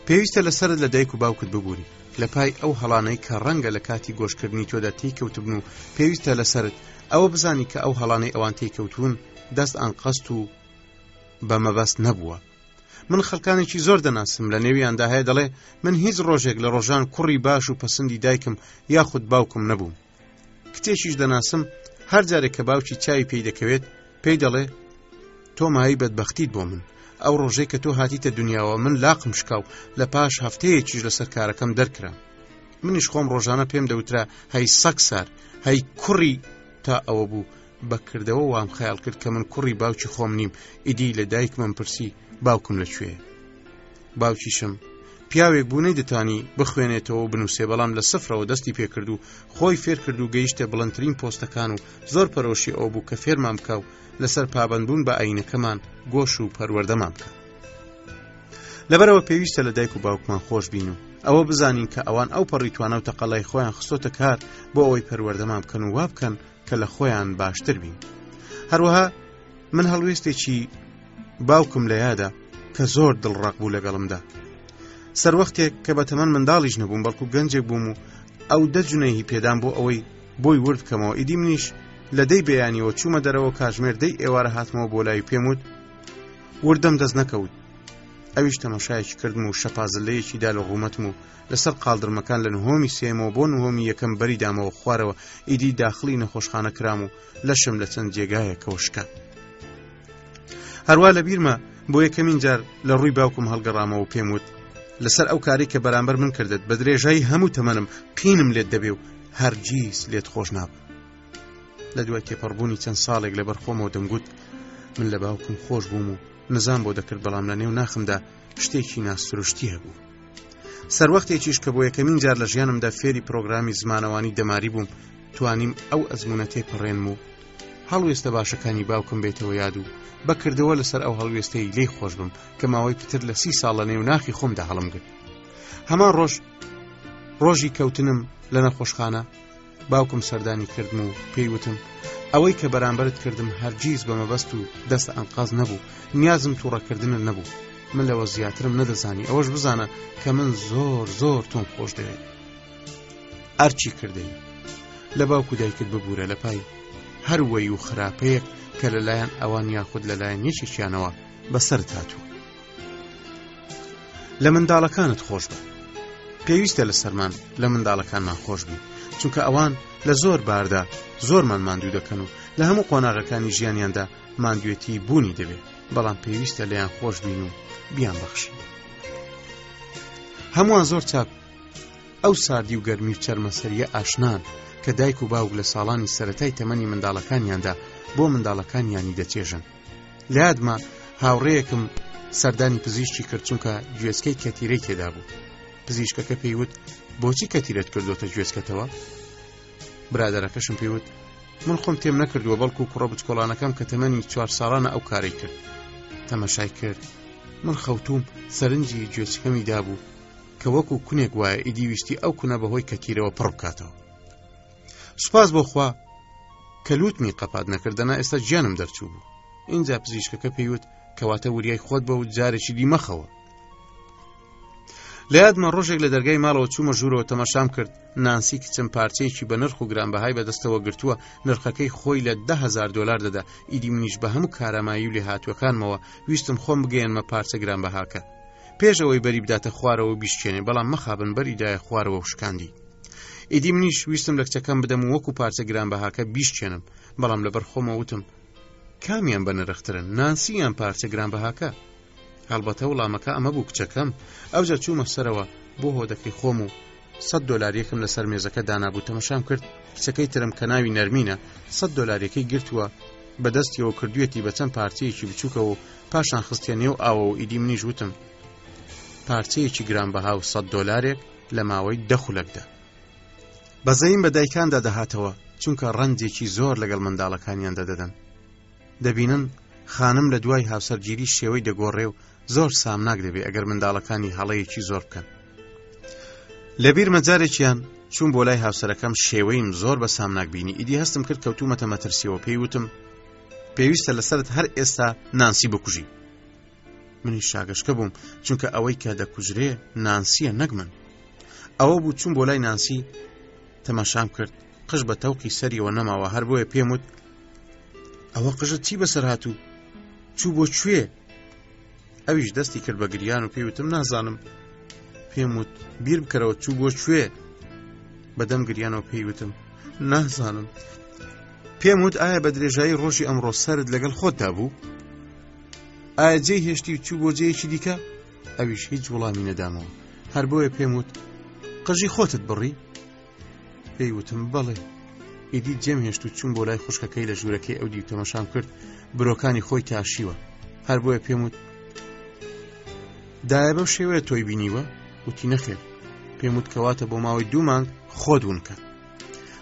پێویستە لەسەرت لە دایک و باوکت ببوری لە پای ئەو هەڵانەی کە ڕەنگە لە کاتی گۆشکردنی تۆدا تێیکەوتبن و پێویستە لەسەرت ئەوە بزانی کە ئەو هەڵانەی ئەوان تێیکەوتوون دەست ئەنقەست و بە مەبەست نەبووە. من خەڵکانێکی زۆر دەناسم لە نێویاندا هەیە دەڵێ من هیچ ڕۆژێک لە ڕۆژان کوڕی باش و پەسەندی دایکم یاخود باوکم نەبووم کچێکیش دەناسم هەر جارێک کە باوکی چاوی پێی دەکەوێت پێی دەڵێ تۆ مایەی بەدبەختیت بۆ من ئەو ڕۆژەی کە تۆ هاتیتە دنیاوە من لاقم شکا و لە پاش هەفتەیەکیش لەسەر کارەکەم دەرکرام منیش خۆم ڕۆژانە پێم دەوترا هەی سەکسار هەی کوڕی تا ئەوە بوو بەکردەوە وام خەیاڵ کرد کە من کوڕی باوکی خۆم نیم ئیدی لە دایکمم پرسی باوکم لە کوێیە باوکیشم پیاوێک بوو نەیدەتوانی بخوێنێتەوە و بنووسێ بەڵام لە سفرەوە دەستی پێکرد و خۆی فێرکرد و گەیشتە بڵندترین پۆستەکان و زۆر پەرۆشی ئەو بوو کە فێرمان بکا و لەسەر پابەندبوون بە ئایینەکەمان گۆش و پەروەردەمان بکا لەبەرەوە پێویستە لە دایک و باوکمان خۆش بین و ئەوە بزانین کە ئەوان ئەو پەڕی توانا و تەقەلای خۆیان خستۆتە کار بۆ ئەوەی پەروەردەمان بکەن و وا بکەن کە لە خۆیان باشتر بین هەروەها من هەڵوێستێکی باوکم لە یادە کە زۆر دڵڕەق بوو لەگەڵمدا. سەروەختێک کە بە تەمەن منداڵیش نەبووم بەڵکو گەنجێک بووم و ئەو دە جونەیهی پێدام بۆ ئەوەی بۆی ورد بکەمەوە ئیدی منیش لە دەی بەیانیەوە چوومە دەرەوە کاژمێر دەی ئێوارە هاتمەوە بۆ لای پێم وت وردەم دەست نەکەوت ئەویش تەمەشایەکی کردم و شەپازلەیەکی دا لە ڕوومەتم و لەسەر قاڵدرمەکان لە نهۆمی سێمەوە بۆ نهۆمی یەکەم بەری دامەوە خوارەوە ئیدی داخڵی نەخۆشخانە کرام و لەشم لە چەند جێگایەکەوە شکا. هەروا لە بیرمە بۆ یەکەمین جار لە ڕووی باوکم هەڵگەڕامەوە پێم وت لەسەر ئەو کاری کە بەرامبەر من کردت بە درێژایی هەموو تەمەنم قینم لێت دەبێ و هەرگیز لێت خۆش نابم. لە دوای تێپەڕبوونی چەند ساڵێک لەبەر خۆمەوە دەمگوت من لە باوکم خۆش بووم و نزام بۆ دەکرد بەڵام لە نێو ناخمدا شتێکی ناسروشتی هەبوو. سەروەختێکیش کە بۆ یەکەمین جار لە ژیانمدا فێری پرۆگرامی زمانەوانی دەماری بووم توانیم ئەو ئەزمونە تێپەڕێنم و هەڵوێستە باشەکانی باوکم بێتەوە یاد و بەکردەوە لەسەر ئەو هەڵوێستەی لێی خۆش بم کە ماوەی پتر لە سی ساڵ لە نێو ناخی خۆمدا هەڵمگرت هەمان ڕۆژ ڕۆژی کەوتنم لە نەخۆشخانە باوکم سەردانی کردم و پێی وتم ئەوەی کە بەرامبەرت کردم هەرگیز بە مەبەست و دەست ئەنقاز نەبوو نیازم تووڕەکردنت نەبوو من لەوە زیاترم نەدەزانی ئەوەش بزانە کە من زۆر زۆر تۆم خۆش دەوێت ئەرچی کردەی لە باوک و دایکت ببوورە لە پای هەروەی و خراپەیەک کە لەلایەن ئەوان یاخود لەلایەن یەکێکیانەوە بەسەرت هاتووە لە منداڵەکانت خۆش بە پێویستە لە سەرمان لە منداڵەکانمان خۆش بین چونکە ئەوان لە زۆر باردا زۆرمان ماندوو دەکەن و لە هەموو قۆناغەکانی ژیانیاندا ماندوێتی بوونی دەبێت بەڵام پێویستە لەیان خۆش بین و بیان بەخشین هەمووان زۆر چاک ئەو ساردی و گەرمی و چەرمەسەریە ئاشنان کە دایک و باوک لە ساڵانی سەتای تەمەنی منداڵەکانیاندا بۆ منداڵەکانیانی دەچێژن لە یادمە هاوڕێیەکم سەردانی پزیشکی کرد چونکە گوێچکەی کەتیرەی تێدا بوو پزیشکەکە پێی وت بۆچی کەتیرەت کردوتە گوێچکەتەوە برادەرەکەشم پێی وت من خۆم تێم نەکردووە بەڵکو کوڕە بچکۆڵانەکەم کە تەمەنی چوار ساڵانە ئەو کارەی کرد تەمەشای کرد من خەوتوم سەرنجی گوێچکەمی دابوو کە وەکو کونێک وایە ئیدی ویستی ئەو کونە بەهۆی کەتیرەوە پڕ بکاتەوە سوپاس بۆ خوا کە لوتمی قەپات نەکردەنا ئێستا گیانم دەرچوو بوو اینجا پزیشکەکە پێیوت کەواتە وریای خۆت بە و جارێکی دی مەخەوە لە یادمە ڕۆژێک لە دەرگای ماڵەوە چوومە ژوورەوە تەماشام کرد نانسی کچم پارچەیەکی بە نرخ و گرانبەهای بەدەستەوە گرتووە نرخەکەی خۆی لە دههزار دلار دەدا ئیدی منیش بە هەموو کارامایی و لێهاتووەکانمەوە ویستم خۆم بگەیەنمە پارچە گرانبەهاکە پێش ئەوەی بەری بداتە خوارەوە و بیشکێنێ بەڵام مەخابن بەری دایە خوارەوە و شکاندی ئیدی منیش ویستم لە کچەکەم بدەم و وەکو پارچە گرانبەهاکە بیشکێنم بەڵام لەبەر خۆمە وتم کامیان بە نرخترن نانسی یان پارچە گرانبەهاکە هەڵبەتە وڵامەکە ئەمە بوو کچەکەم ئەوجا چوومە سەرەوە بۆ هۆدەکەی خۆم و سە دۆلاریەکەم لەسەر مێزەکە دانابوو تەمەشام کرد کچەکەی ترم کە ناوی نەرمینە سە دۆلاریەکەی گرتووە بەدەستیەوە کردوێتی بە چەند پارچەیەکی بچووکەوە و پاشان خستیە نێو ئاوە و ئیدی منیش وتم پارچەیەکی گرانبەها و سە دۆلارێک لە ماوەی دە خولەکدا. بەزەییم بە دایکاندا دەهاتەوە چونکە ڕەنجێکی زۆر لەگەڵ منداڵەکانیاندا دەدەن. دەبینن خانم لە دوای هاوسەرگیری شێوەی دەگۆڕێ و زۆر سامناک دەبێ ئەگەر منداڵەکانی هەڵەیەکی زۆر بکەن. لە بیرمە جارێکیان چوون بۆ لای هاوسەرەکەم شێوەیم زۆر بە سامناک بینی ئیدی هەستم کرد کەوتومەتە مەترسیەوە پێی وتم پێویستە لەسەرت هەر ئێستا نانسی بکوژی. منیش شاگەشکە بووم چونکە ئەوەی کە دەکوژرێ نانسیە نەک من ئەوە بوو چوون بۆ لای نانسی تەماشام کرد قژ بە تەوقی سەریەوە نەماوە هەر بۆیە پێم وت ئەوە قژت چی بەسەر هاتوو چوو بۆ کوێ ئەویش دەستی کرد بە گریان و پێیوتم نازانم پێم وت بیر بکەرەوە چوو بۆ کوێ بەدەم گریانەوە پێیوتم نازانم پێم وت ئایا بە درێژایی ڕۆژی ئەمڕۆ سرد لەگەڵ خۆتدا بوو ئایا جێی هێشتی و چوو بۆ جێیەکی دیکە؟ ئەویش هیچ وڵامی نەدامەوە هەر بۆیە پێم وت قژی خۆتت بڕی؟ پێی وتم بەڵێ ئیدی جێم هێشت و چوون بۆ لای خوشکەکەی لە ژوورەکەی ئەو دیو تەمەشام کرد برۆکانی خۆی تاشیوە هەر بۆیە پێم وت دایە بەو شێوەیە تۆی بینیوە وتی نەخێر پێم وت کەواتە بۆ ماوەی دوو مانگ خۆت ون کە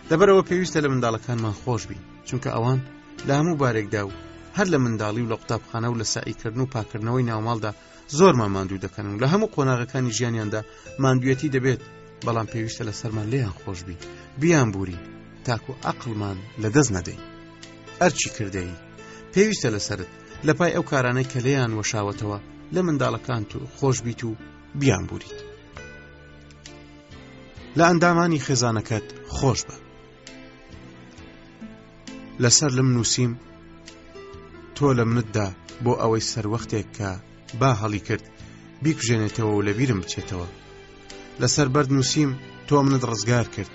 لەبەرەوە پێویستە لە منداڵەکانمان خۆش بین چونکە ئەوان لە هەموو بارێکدا و هەر لە منداڵی و لە قوتابخانە و لە سەعیکردن و پاکردنەوەی ناوماڵدا زۆرمان ماندوو دەکەن و لە هەموو قۆناغەکانی ژیانیاندا ماندوێتی دەبێت بەڵام پێویستە لەسەرمان لێیان خۆشبین بیان بورین تاکو ئەقلمان لە دەست نەدەین ئەرچی کردەیی پێویستە لەسرت لە پای ئەو کارانەی کە لێیان وەشاوەتەوە لە منداڵەکانت و خۆش بیت و. بیانبوریت. لە ئەندامانی خێزانەکەت خۆش بە. لەسەر لم نووسیم تۆ لە منتدا بۆ ئەوەی سەروەختێک کە با هەڵی کرد بیکوژێنێتەوە و لەبیرم بچێتەوە. لەسەر بەرد نووسیم تۆ منت ڕزگار کرد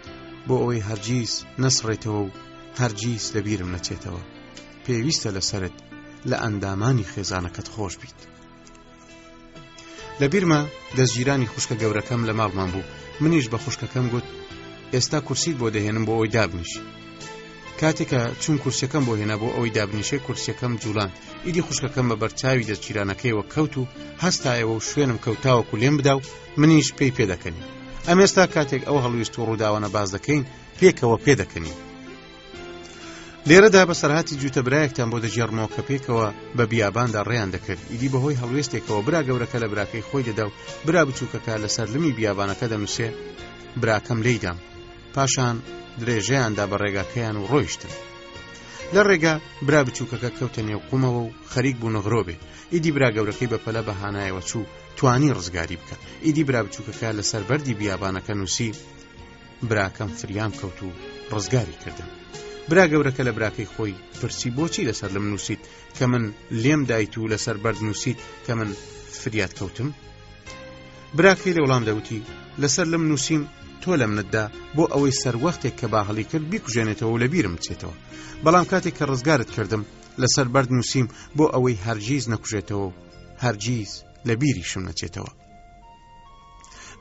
بۆ ئەوەی هەرگیز نەسڕێتەوە و هەرگیز لەبیرم نەچێتەوە. پێویستە لەسەرت لە ئەندامانی خێزانەکەت خۆش بیت. لە بیرمە دەستگیرانی خوشکە گەورەکەم لە ماڵمان بوو منیش بە خوشکەکەم گوت ئێستا کورسیت بۆ دەهێنم بۆ ئەوی دابنیشی کاتێکە چون کورسەکەم بۆ هێنا بۆ ئەوەی دابنیشێ کورسەکەم جوڵان ئیدی خوشکەکەم بە بەرچاوی دەستگیرانەکەیەوە کەوت و هەستایەوە و شوێنم کەوتاوەکو لێم بدا و منیش پێی پێدەکەنی ئەم ئێستا کاتێک ئەو هەڵویست و ڕووداوانە باز دەکەین پێکەوە پێدەکەنین لێرەدا بەسەرهاتی جووتە برایەکتان بۆ دەگێڕمەوە کە پێکەوە بە بیاباندا ڕێیان دەکرد ئیدی بەهۆی هەڵوێستێکەوە برا گەورەکە لە براکەی خۆی دەدا و برا بچووکەکە لەسەر لمی بیابانەکە دەنووسێ براکەم لێیدام پاشان درێژەیاندا بە ڕێگاکەیان و ڕۆیشتن لە ڕێگا برا بچووکەکە کەوتە نێو قومەوە و خەریک بوو نغرۆ بێ ئیدی برا گەورەکەی بە پەلە بە هانایەوە چوو توانی ڕزگاری بکە ئیدی برا بچووکەکە لەسەر بەردی بیابانەکە نووسی براکەم فریام کەوت و ڕزگاری کردم برا گەورەکە لە براکەی خۆی پرسی بۆچی لەسەر لەم نووسیت کە من لێم دایت و لەسەر بەرد نووسیت کە من فریات کەوتم براکەی لە وڵام دەوتی لەسەر لەم نووسیم تۆ لە منتدا بۆ ئەوەی سەروەختێک کە باهڵی کرد بیکوژێنێتەوە و لە بیرم بچێتەوە بەڵام کاتێک کە ڕزگارت کردم لەسەر بەرد نووسیم بۆ ئەوەی هەرگیز نەکوژێتەوە و هەرگیز لە بیریشم نەچێتەوە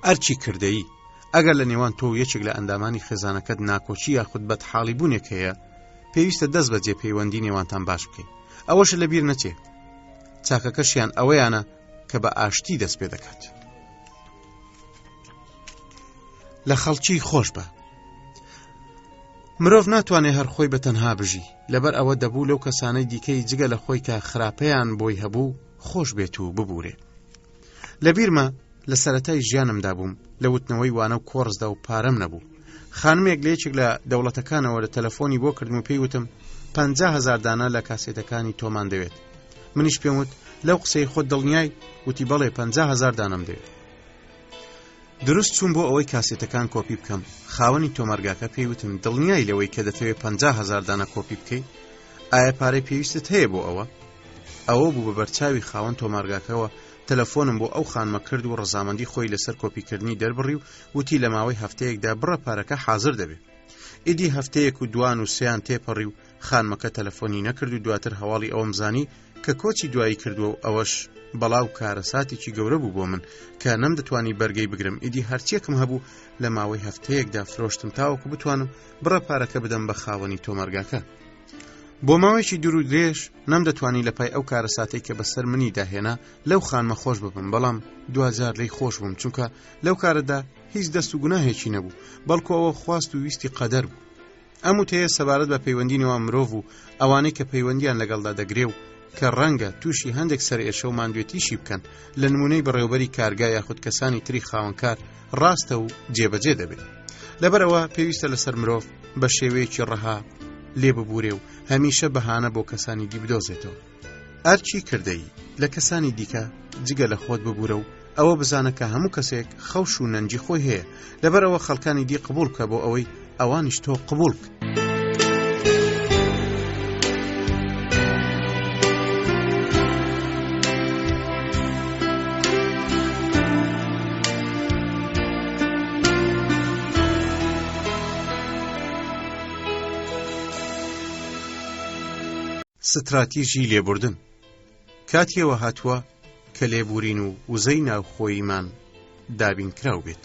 ئەرچی کردەیی ئەگەر لە نێوان تۆ و یەکێک لە ئەندامانی خێزانەکەت ناکۆکی یاخود بەدحاڵی بوونێک هەیە پێویستە دەست بەجێ پەیوەندی نێوانتان باش بکەیت ئەوەش لە بیر نەچێ چاکەکەشیان ئەوەیانە کە بە ئاشتی دەست پێ دەکات لە خەڵکی خۆش بە مرۆڤ ناتوانێت هەر خۆی بە تەنها بژی لەبەر ئەوە دەبوو لەو کەسانەی دیکەی جگە لە خۆی کە خراپەیان بۆی هەبوو خۆش بێت و ببورێ لە بیرمە لە سەرەتای ژیانمدا بووم لە وتنەوەی وانە و کۆڕسدا و پارەم نەبوو خانمێک لە یەکێک لە دەوڵەتەکانەوە لە تەلەفۆنی بۆ کردم و پێی وتم هزار دانە لە کاسێتەکانی تۆمان دەوێت منیش پێم وت لەو قسەی خۆت دڵنیای وتی بەڵێ هزار دانەم دەوێت دروست چوون بۆ ئەوەی کاسێتەکان کۆپی بکەم خاوەنی تۆمارگاکە پێی وتم دڵنیای لەوەی کە دەتەوێت هزار دانە کۆپی بکەیت ئایا پارەی پێویستت هەیە بۆ ئەوە ئەوە بوو بە بەرچاوی خاوەن تۆمارگاکەوە تەلەفۆنم بۆ ئەو خانمە کرد و ڕەزامەندی خۆی لەسەر کۆپیکردنی دەربڕی و وتی لە ماوەی هەفتەیەکدا بڕە پارەکە حازر دەبێ. ئیدی هەفتەیەک و دوان و سیان تێپەڕی و خانمەکە تەلەفۆنی نەکرد و دواتر هەواڵی ئەوەم زانی کە کۆچی دوایی کردووە و ئەوەش بەڵا و کارەساتێکی گەورە بوو بۆ من کە نەمدەتوانی بەرگەی بگرم ئیدی هەرچیەکم هەبوو لە ماوەی هەفتەیەکدا فرۆشتم تاوەکو بتوانم بڕە پارەکە بدەم بە خاوەنی تۆمارگاکە. بۆ ماوەیەکی دوور و درێژ نەمدەتوانی لە پای ئەو کارەساتەی کە بەسەر منی داهێنا لەو خانمە خۆش ببم بەڵام دواجار لی خۆش بووم چونکە لەو کارەدا هیچ دەست و گوناهێکی نەبوو بەڵکو ئەوە خواست و ویستی قەدەر بوو ئەم وتەیە سەبارەت بە پەیوەندی نێوان مرۆڤ و ئەوانەی کە پەیوەندیان لەگەڵدا دەگرێ و کە ڕەنگە تووشی هەندێک سەرئێشە و ماندوێتیشی بکەن لە نمونەی بەڕێوبەری کارگا یاخود کەسانی تری خاوەنکار ڕاستە و جێبەجێ دەبێت لەبەرەوە پێویستە لەسەر مرۆڤ بە شێوەیەکی ڕەها لێ ببورێ و هەمیشە بەهانە بۆ کەسانی دی بدۆزێتەوە ئەرچی کردەی لە کەسانی دیکە جگە لە خۆت ببورە و ئەوە بزانە کە هەموو کەسێک خەوش و نەنجی خۆی هەیە لەبەرەوە خەڵکانی دی قبول بکە بۆ ئەوەی ئەوانیش تۆ قبول بکە. ستراتیژی لێبوردن کاتیەوە هاتووە کە لێبورین و وزەی ناوخۆییمان دابینکراو بێت.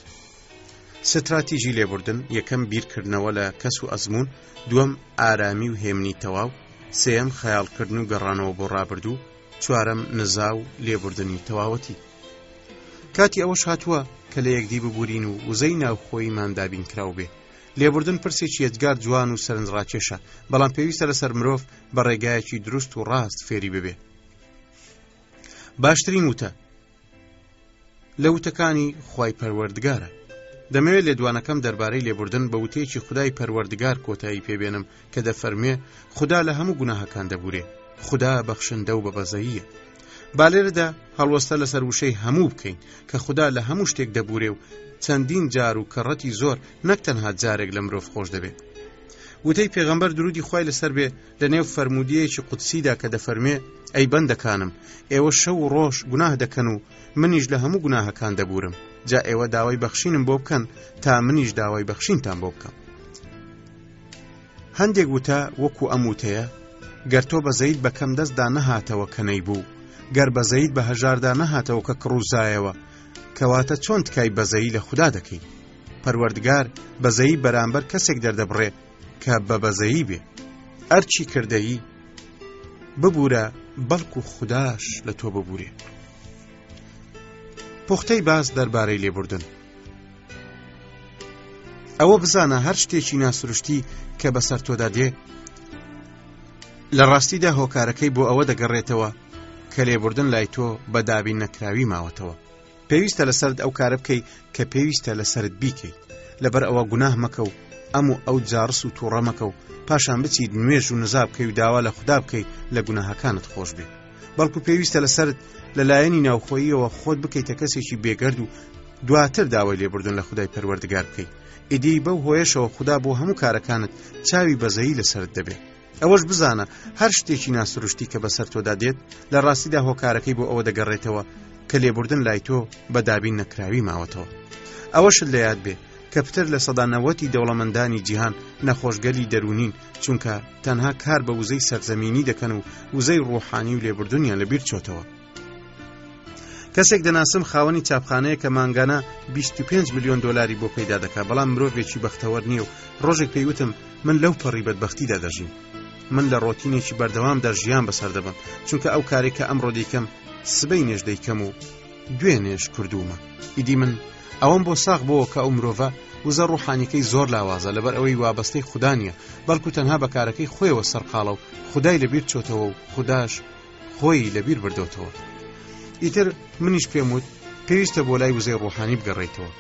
ستراتیژی لێبوردن، یەکەم بیرکردنەوە لە کەس و ئەزموون، دووەم ئارامی و هێمنی تەواو، سێیەم خەیاڵکردن و گەڕانەوە بۆ ڕابردوو، چوارەم نزا و لێبوردنی تەواوەتی. کاتی ئەوەش هاتووە کە لە یەکدی ببورین و وزەی ناوخۆییمان دابینکراو بێ. لێبوردن پرسێکی یەجگار جوان و سەرنجڕاکێشە، بەڵام پێویستە لەسەر مرۆڤ بە ڕێگایەکی دروست و ڕاست فێری ببێ. باشترین وتە لە وتەکانی خوای پەروەردگارە. دەمەوێت لێدوانەکەم دەربارەی لێبوردن بە وتەیەکی خودای پەروەردگار کۆتایی پێبێنم کە دەفەرموێ خودا لە هەموو گوناهەکان دەبورێ خودا بەخشندە و بەبەزەییە. با لێرەدا هەڵوەستە لەسەر وشەی هەموو بکەین کە خودا لە هەموو شتێک دەبورێ و چەندین جار و کەڕەتی زۆر نەک تەنها جارێک لە مرۆڤ خۆش دەبێت. وتەی پێغەمبەر درودی خوای لەسەر بێ لە نێو فەرموودەیەکی قودسیدا کە دەفەرموێ، ئەی بەندەکانم، ئێوە شەو و ڕۆژ گوناه دەکەن و منیش لە هەموو گوناهەکان دەبوورم، جا ئێوە داوای بەخشینم بۆ بکەن تا منیش داوای بەخشینتان بۆ بکەم. هەندێک وتە وەکو ئەم وتەیە، گەر تۆ بەزەیت بە کەم دەستدا نەهاتەوە کە نەیبوو، گەر بەزەیت بە هەژاردا نەهاتەوە کە کڕوزایەوە، کەواتە چۆن تکای بەزەیی لە خودا دەکەی؟ پەروەردگار بەزەیی بەرامبەر کەسێک دەردەبڕێ کە بە بەزەیی بێ. ئەرکی کردەیی، ببورە بەڵکو خوداش لە تۆ ببورێ. پوختەی باس دەربارەی لێبوردن. ئەوە بزانە هەر شتێکی ناسروشتی کە بەسەر تۆدا دێ لە ڕاستیدا هۆکارەکەی بۆ ئەوە دەگەڕێتەوە کە لێبوردن لای تۆ بە دابین نەکراوی ماوەتەوە. پێویستە لەسەرت ئەو کارە بکەی کە پێویستە لەسەرت بیکەیت لەبەر ئەوە گوناه مەکە و ئەم و ئەو جاڕس و تووڕە مەکە و پاشان بچیت نوێژ و نزا بکەی و داوا لە خودا بکەی لە گوناهەکانت خۆش بێ بەڵکو پێویستە لەسەرت لە لایەنی ناوخۆییەوە خۆت بکەیتە کەسێکی بێگەرد و دواتر داوای لێبوردن لە خودای پەروەردگار بکەیت ئیدی بەو هۆیەشەوە خودا بۆ هەموو کارەکانت چاوی بەزەیی لەسەرت دەبێت ئەوەش بزانە هەر شتێکی ناسروشتی کە بەسەر تۆدا دێت لە ڕاستیدا هۆکارەکەی بۆ ئەوە دەگەڕێتەوە کە لێبوردن لای تۆ بە دابین نەکراوی ماوەتەوە. ئەوەشت لە یاد بێ کە پتر لە سەدا نەوەتی دەوڵەمەندانی جیهان نەخۆشگەلی دەروونین چونکە تەنها کار بە وزەی سەرزەمینی دەکەن و وزەی ڕۆحانی و لێبوردنیان لەبیر چۆتەوە. کەسێک دەناسم خاوەنی چاپخانەیە کە مانگانە 25 میلیۆن دۆلاری بۆ پەیدا دەکات بەڵام مرۆڤێکی بەختەوەر نییە و ڕۆژێک پێیوتم من لەو پەڕی بەدبەختیدا دەژیم من لە ڕۆتینێکی بەردەوامدا ژیان بەسەر دەبم چونکە ئەو کارێک کە ئەمڕۆ دەیکەم سبەی نێش دەیکەم و دوێنێش کردوومە ئیدی من ئەوەم بۆ ساغ بۆ کە ئەو مرۆڤە وزە ڕوحانیەکەی زۆر لاوازە لەبەر ئەوەی وابەستەی خودا نییە بەڵکو تەنها بەکارەکەی خۆیەوە سەرقاڵە و خودای لەبیر چۆتەوە و خوداش خۆی لەبیر بردۆتەوە. ئیتر منیش پێم وت پێویستە بۆ لای وزەی ڕۆحانی بگەڕێیتەوە.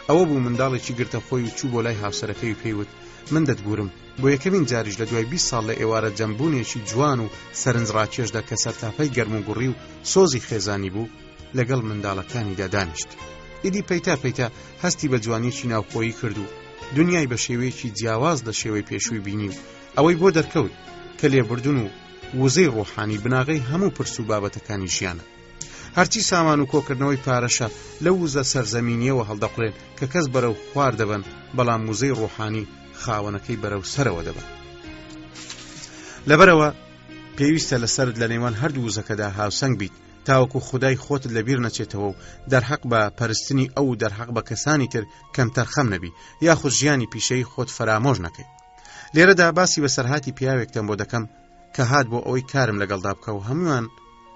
ئەوە بوو منداڵێکی گرتە خۆی و چوو بۆ لای هاوسەرەکەی و پێی وت من دەتبوورم. بۆ یەکەمین جاریش لە دوای 20 ساڵ لە ئێوارە جەمبوونێکی جوان و سەرنجڕاکێشدا کە سەرتاپای گەرموگوڕی و سۆزی خێزانی بوو، لەگەڵ منداڵەکانیدا دانیشت. ئیدی پەیتا پەیتا هەستی بە جوانییەکی ناوخۆیی کرد و دنیای بە شێوەیەکی جیاواز لە شێوەی پێشووی بینی و ئەوەی بۆ دەرکەوت کە لێبوردن و وزەی ڕۆحانی بناغەی هەموو پرس و بابەتەکانی ژیانە. هەرچی سامان و کۆکردنەوەی پارەشە لەو وزە سەرزەمینیەوە هەڵدەقڵێن کە کەس بەرەو خوار دەبەن، بەڵام وزەی ڕۆحانی خاوەنەکەی بەرەو سەرەوە دەبەن. لەبەرئەوە پێویستە لەسەرت لە نێوان هەردوو وزەکەدا هاوسەنگ بیت تاوەکو خودای خۆتت لەبیر نەچێتەوە و دەرحەق بە پەرستنی ئەو و دەرحەق بە کەسانی تر کەمتەرخەم نەبی یاخود ژیانی پیشەیی خۆت فەرامۆش نەکەیت. لێرەدا باسی بەسەرهاتی پیاوێکتان بۆ دەکەم کە هات بۆ ئەوەی کارم لەگەڵدا بکە و هەمووان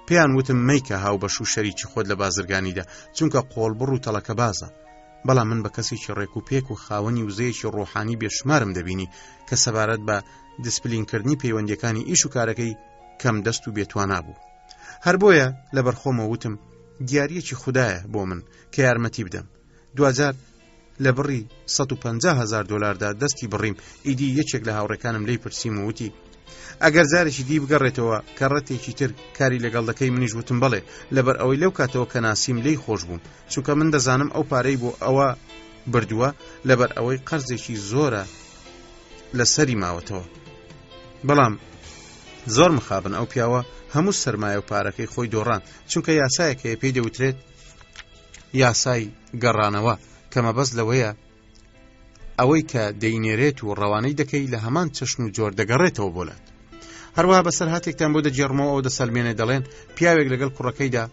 پێیان وتم مەیکە هاوبەش و شەریکی خۆت لە بازرگانیدا چونکە قۆڵبڕ و تەڵەکەبازە بەڵام من بە کەسێکی ڕێک و پێک و خاوەنی وزەیەکی ڕۆحانی بێشمارم دەبینی کە سەبارەت بە دیسپلینکردنی پەیوەندیەکانی ئیش و کارەکەی کەم دەست و بێتوانا بوو هەر بۆیە لەبەر خۆمە وتم دیاریەکی خودایە بۆ من کە یارمەتی بدەم دواجار لە بڕی 150 هەزار دۆلاردا دەستی بڕیم ئیدی یەکێک لە هاوڕێکانم لێی پرسیم و وتی ئەگەر جارێکی دی بگەڕێتەوە کەڕەتێکی تر کاری لەگەڵ دەکەی منیش وتم بەڵێ لەبەر ئەوەی لەو کاتەوە کە ناسیم لێی خۆش بووم چونکە من دەزانم ئەو پارەی بۆ ئەوە بردووە لەبەر ئەوەی قەرزێکی زۆرە لەسەری ماوەتەوە بەڵام زۆر مخابن ئەو پیاوە هەموو سەرمایە و پارەکەی خۆی دۆڕان چونکە یاسایەک هەیە پێی دەوترێت یاسای گەڕانەوە کە مەبەست لەوەیە ئەوەی کە دەینێرێت و ڕەوانەی دەکەی لە هەمان چەشن و جۆر دەگەڕێتەوە بۆلات هەروەها بەسەر هاتێکتان بۆ دەگێڕمەوە ئەو دەسەلمێنێ دەڵێن پیاوێک لەگەڵ کوڕەکەیدا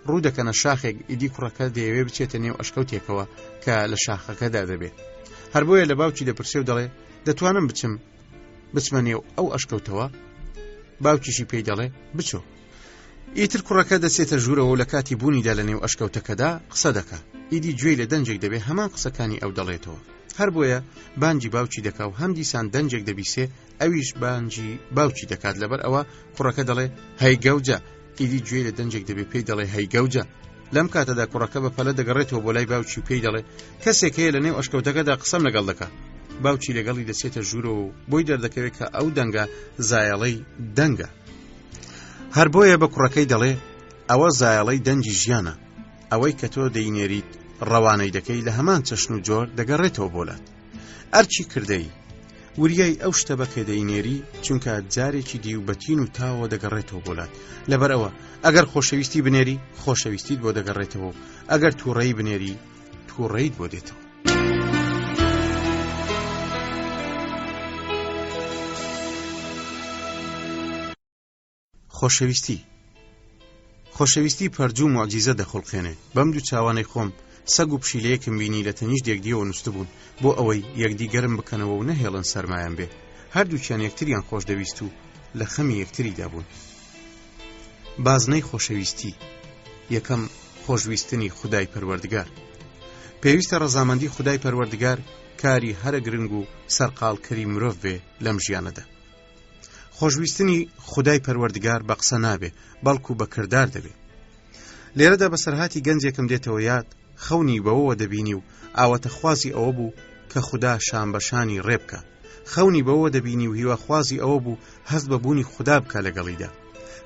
ڕوو دەکەنە شاخێک ئیدی کوڕەکە دەیەوێ بچێتە نێو ئەشکەوتێکەوە کە لە شاخەکەدا دەبێت هەر بۆیە لە باوکی دەپرسێ و دەڵێ دەتوانم بچم بچمە نێو ئەو ئەشکەوتەوە باوکیشی پێی دەڵێ بچۆ ئیتر کوڕەکە دەچێتە ژوورەوە و لە کاتی بوونیدا لە نێو ئەشکەوتەکەدا قسە دەکا. ئیدی گوێی لە دەنگێک دەبێ هەمان قسەکانی ئەو دەڵێتەوە. هەر بۆیە بانگی باوکی دەکا و هەم دیسان دەنگێک دەبیسێ ئەویش بانگی باوکی دەکات لەبەر ئەوە کوڕەکە دەڵێ هەی گەوجە ئیدی گوێی لە دەنگێک دەبێ پێی دەڵێ هەی گەوجە لەم کاتەدا کوڕەکە بە پەلە دەگەڕێتەوە بۆ لای باوکی و پێی دەڵێ کەسێک هەیە لە نێو ئەشکەوتەکەدا قسەم لەگەڵ دەکا باوکی لەگەڵی دەچێتە ژوورەوە و بۆی دەردەکەوێت کە ئەو دەنگە زایەڵەی دەنگە هەر بۆیە بە کوڕەکەی دەڵێ. ئەوە زایەڵەی دەنگی ژیانە، ئەوەی کە تۆ دەینێریت ڕەوانەی دەکەی لە هەمان چەشن و جۆر دەگەڕێتەوە بۆ لات. ئەرکی کردەیی، وریای ئەو شتە بە کە دەینێری، چونکە جارێکی دی و بە تین و تاوە دەگەڕێتەوە بۆ لات. لەبەر ئەوە ئەگەر خۆشەویستی بنێری، خۆشەویستیت بۆ دەگەڕێتەوە و ئەگەر تووڕەیی بنێری، تووڕەیت بۆ دێتەوە. خۆشەویستی خۆشەویستی پەرجوو موعجیزە دەخوڵقێنێ بەم دوو چاوانەی خۆم سەگ و پشیلەیەکم بینی لە تەنیشت یەکدیەوە نووسبوون بۆ ئەوەی یەکدی گەرم بکەنەوە و نەهێڵن سەرمایان بێ هەردووکیان یەکتریان خۆش دەویست و لە خەمی یەکتریدا بوون بازنەی خۆشەویستی یەکەم خۆشویستنی خودای پەروەردگار پێویستە ڕەزامەندی خودای پەروەردگار کاری هەرە گرنگ و سەرقاڵکەری مرۆڤ بێ لەم ژیانەدا خۆشویستنی خودای پەروەردگار بە قسە نابێ بەڵکو بە کردار دەبێ لێرەدا بەسەرهاتی گەنجێکم دێتەوە یاد خەونی بەوەوە دەبینی و ئاواتەخوازی ئەوە بوو کە خودا شان بە شانی ڕێ بکا خەونی بەوە دەبینی و هیواخوازی ئەوە بوو هەست بە بوونی خودا بکا لەگەڵیدا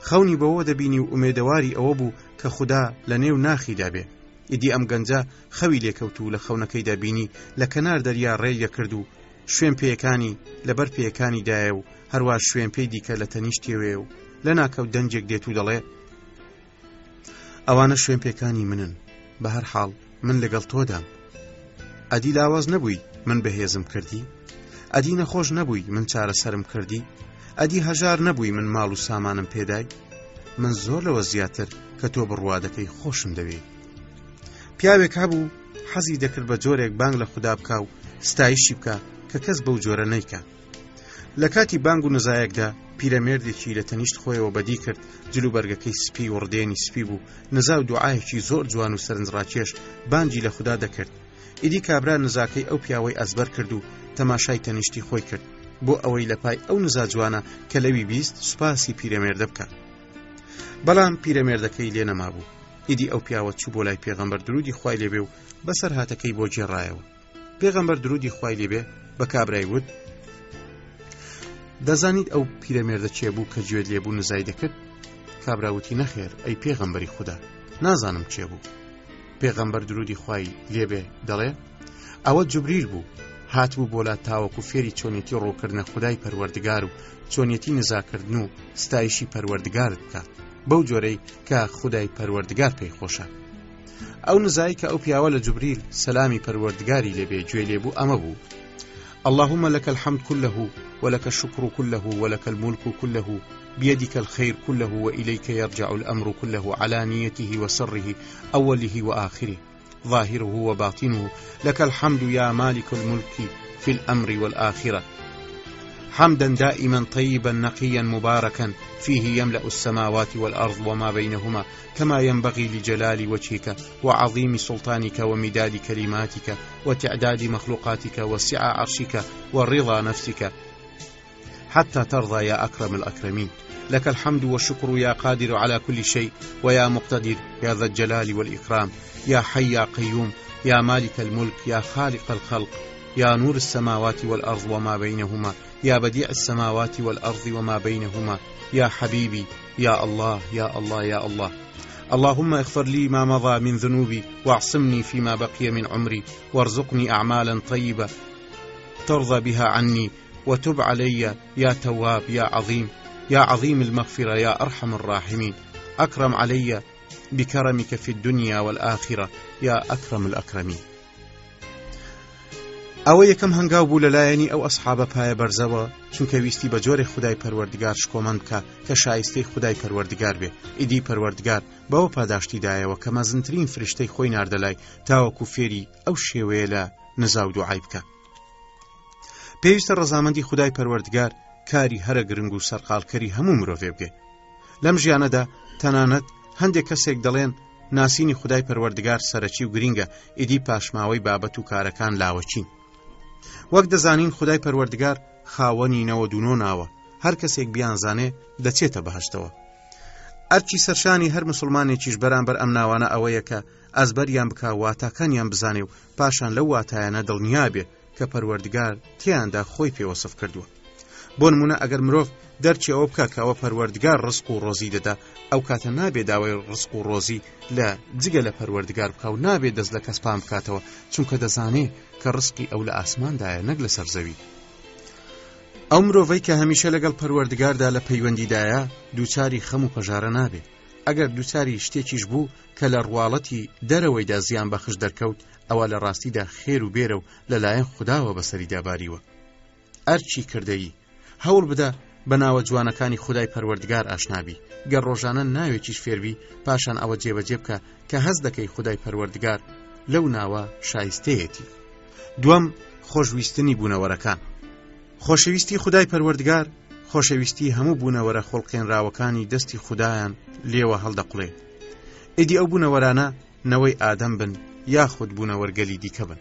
خەونی بەوە دەبینی و ئومێدەواری ئەوە بوو کە خودا لە نێو ناخیدا بێ ئیدی ئەم گەنجە خەوی لێکەوت و لە خەونەکەیدا بینی لە کەنار دەریا ڕێی دەکرد و شوێن پێیەکانی لەبەر پێیەکانی دایە و هەروا شوێن پێی دیکە لە تەنیشتیەوەیە و لە ناکەوت دەنگێک دێت و دەڵێ ئەوانە شوێن پێکانی منن بە هەر حاڵ من لەگەڵ تۆدام ئەدی لاواز نەبووی من بەهێزم کردی ئەدی نەخۆش نەبووی من چارەسەرم کردی ئەدی هەژار نەبووی من ماڵ و سامانم پێدای من زۆر لەوە زیاتر کە تۆ بڕوا دەکەی خۆشم دەوێی پیاوێک هەبوو حەزی دەکرد بە جۆرێک بانگ لە خودا بکا و ستایشی بکا کە کەس بەو جۆرە نیکا لە کاتی بانگ و نزایەکدا پیرەمێردێکی لە تەنیشت خۆیەوە بەدی کرد جلوبەرگەکەی سپی و ڕدێنی سپی بوو نزا و دوعایەکی زۆر جوان و سەرنجڕاکێش بانگی لە خودا دەکرد ئیدی کابرا نزاکەی ئەو پیاوەی ئەزبەر کرد و تەماشای تەنیشتی خۆی کرد بۆ ئەوەی لە پای ئەو نزا جوانە کە لەوی 20 سوپاسی پیرەمێردە بکە بەڵام پیرەمێردەکەی لێ نەمابوو ئیدی ئەو پیاوە چوو بۆ لای پێغەمبەر درودی خوای لێبێ و بەسەر هاتەکەی بۆ گێڕایەوە پێغەمبەر درودی خوای لێبێ بە کابرای وت دەزانیت ئەو پیرەمێردە کێ بوو کە گوێت لێبوو نزای دەکرد کابرا وتی نەخێر ئەی پێغەمبەری خودا نازانم کێ بوو پێغەمبەر درودی خوای لێبێ دەڵێ ئەوە جوبریل بوو هاتبوو بۆ لا تاوەکو فێری چۆنیەتی ڕووکردنە خودای پەروەردگار و چۆنیەتی نزاکردن و ستایشی پەروەردگارت بکات بەو جۆرەی کە خودای پەروەردگار پێی خۆشە ئەو نزایی کە ئەو پیاوە لە جوبریل سەلامی پەروەردگاری لێبێ گوێ لێ بوو ئەمە بوو اللهم لك الحمد كله ولك الشكر كله ولك الملك كله بيدك الخير كله وإليك يرجع الأمر كله علانيته وسره أوله وآخره ظاهره وباطنه لك الحمد يا مالك الملك في الأمر والآخرة حمدا دائما طيبا نقيا مباركا فيه يملأ السماوات والأرض وما بينهما كما ينبغي لجلال وجهك وعظيم سلطانك ومداد كلماتك وتعداد مخلوقاتك وسع عرشك ورضا نفسك حتى ترضى يا أكرم الأكرمين لك الحمد والشكر يا قادر على كل شيء ويا مقتدر يا ذا الجلال والإكرام يا حي يا قيوم يا مالك الملك يا خالق الخلق يا نور السماوات والأرض وما بينهما يا بديع السماوات والأرض وما بينهما يا حبيبي يا الله يا الله يا الله اللهم اغفر لي ما مضى من ذنوبي واعصمني فيما بقي من عمري وارزقني أعمالا طيبة ترضى بها عني وتب علي يا تواب يا عظيم يا عظيم المغفرة يا أرحم الراحمين أكرم علي بكرمك في الدنيا والآخرة يا أكرم الأكرمين ئەوە یەکەم هەنگاو بوو لەلایەنی ئەو ئەسحابە پایە بەرزەوە چونکە ویستی بە جۆرێک خودای پەروەردگار شکۆمەند بکە کە شایستەی خودای پەروەردگار بێ ئیدی پەروەردگار بەوە پاداشتی دایەوە کە مەزنترین فریشتەی خۆی ناردە لای تاوەکو فێری ئەو شێوەیە لە نزا و دوعای بکە پێویستە ڕەزامەندی خودای پەروەردگار کاری هەرە گرنگ و سەرقاڵکەری هەموو مرۆڤێ بێ لەم ژیانەدا تەنانەت هەندێک کەسێک دەڵێن ناسینی خودای پەروەردگار سەرەکی و گرینگە ئیدی پاشماوەی بابەت و کارەکان لاوەکین وەک دەزانین خودای پەروەردگار خاوەنی 99 ناوە هەر کەسێک بیانزانێ دەچێتە بەهشتەوە ئەرکی سەرشانی هەر مسلمانێکیش بەرامبەر ئەم ناوانە ئەوەیە کە ئەزبەریان بکا واتاکانیان بزانێ و پاشان لەو واتایانە دڵنیا بێ کە پەروەردگار تێیاندا خۆی پێ وەسف کردووە. بۆ نمونە ئەگەر مرۆڤ دەرکی ئەوە بکە کە ئەوە پەروەردگار ڕزق و ڕۆزی دەدا ئەو کاتە نابێ داوای ڕزق و ڕۆزی لە جگە لە پەروەردگار بکە و نابێ دەست لە کەس پان بکاتەوە چونکە دەزانێ کە ڕزقی ئەو لە ئاسماندایە نەک لەسەر زەوی. ئەو مرۆڤەی کە هەمیشە لەگەڵ پەروەردگاردا لە پەیوەندیدایە دووچاری خەم و پەژارە نابێ ئەگەر دووچاری شتێکیش بوو کە لە ڕواڵەتی دەرەوەیدا زیان بەخش دەرکەوت ئەوە لە ڕاستیدا خێر و بێرە و لەلایەن خوداوە بەسەریدا باریوە. ئەرکی کردەیی، هەوڵ بدە بە ناوە جوانەکانی خودای پەروەردگار ئاشنابی، گەر ڕۆژانە ناوێکیش فێربی پاشان ئەوە جێبەجێ بکە کە هەست دەکەی خودای پەروەردگار لەو ناوە شایستەیەتی. دووەم، خۆشویستنی بوونەوەرەکان. خۆشەویستی خودای پەروەردگار خۆشەویستی هەموو بوونەوەرە خوڵقێنراوەکانی دەستی خودایان لێوە هەڵدەقوڵێ. ئیدی ئەو بوونەوەرانە نەوەی ئادەم بن یاخود بوونەوەرگەلی دیکە بن.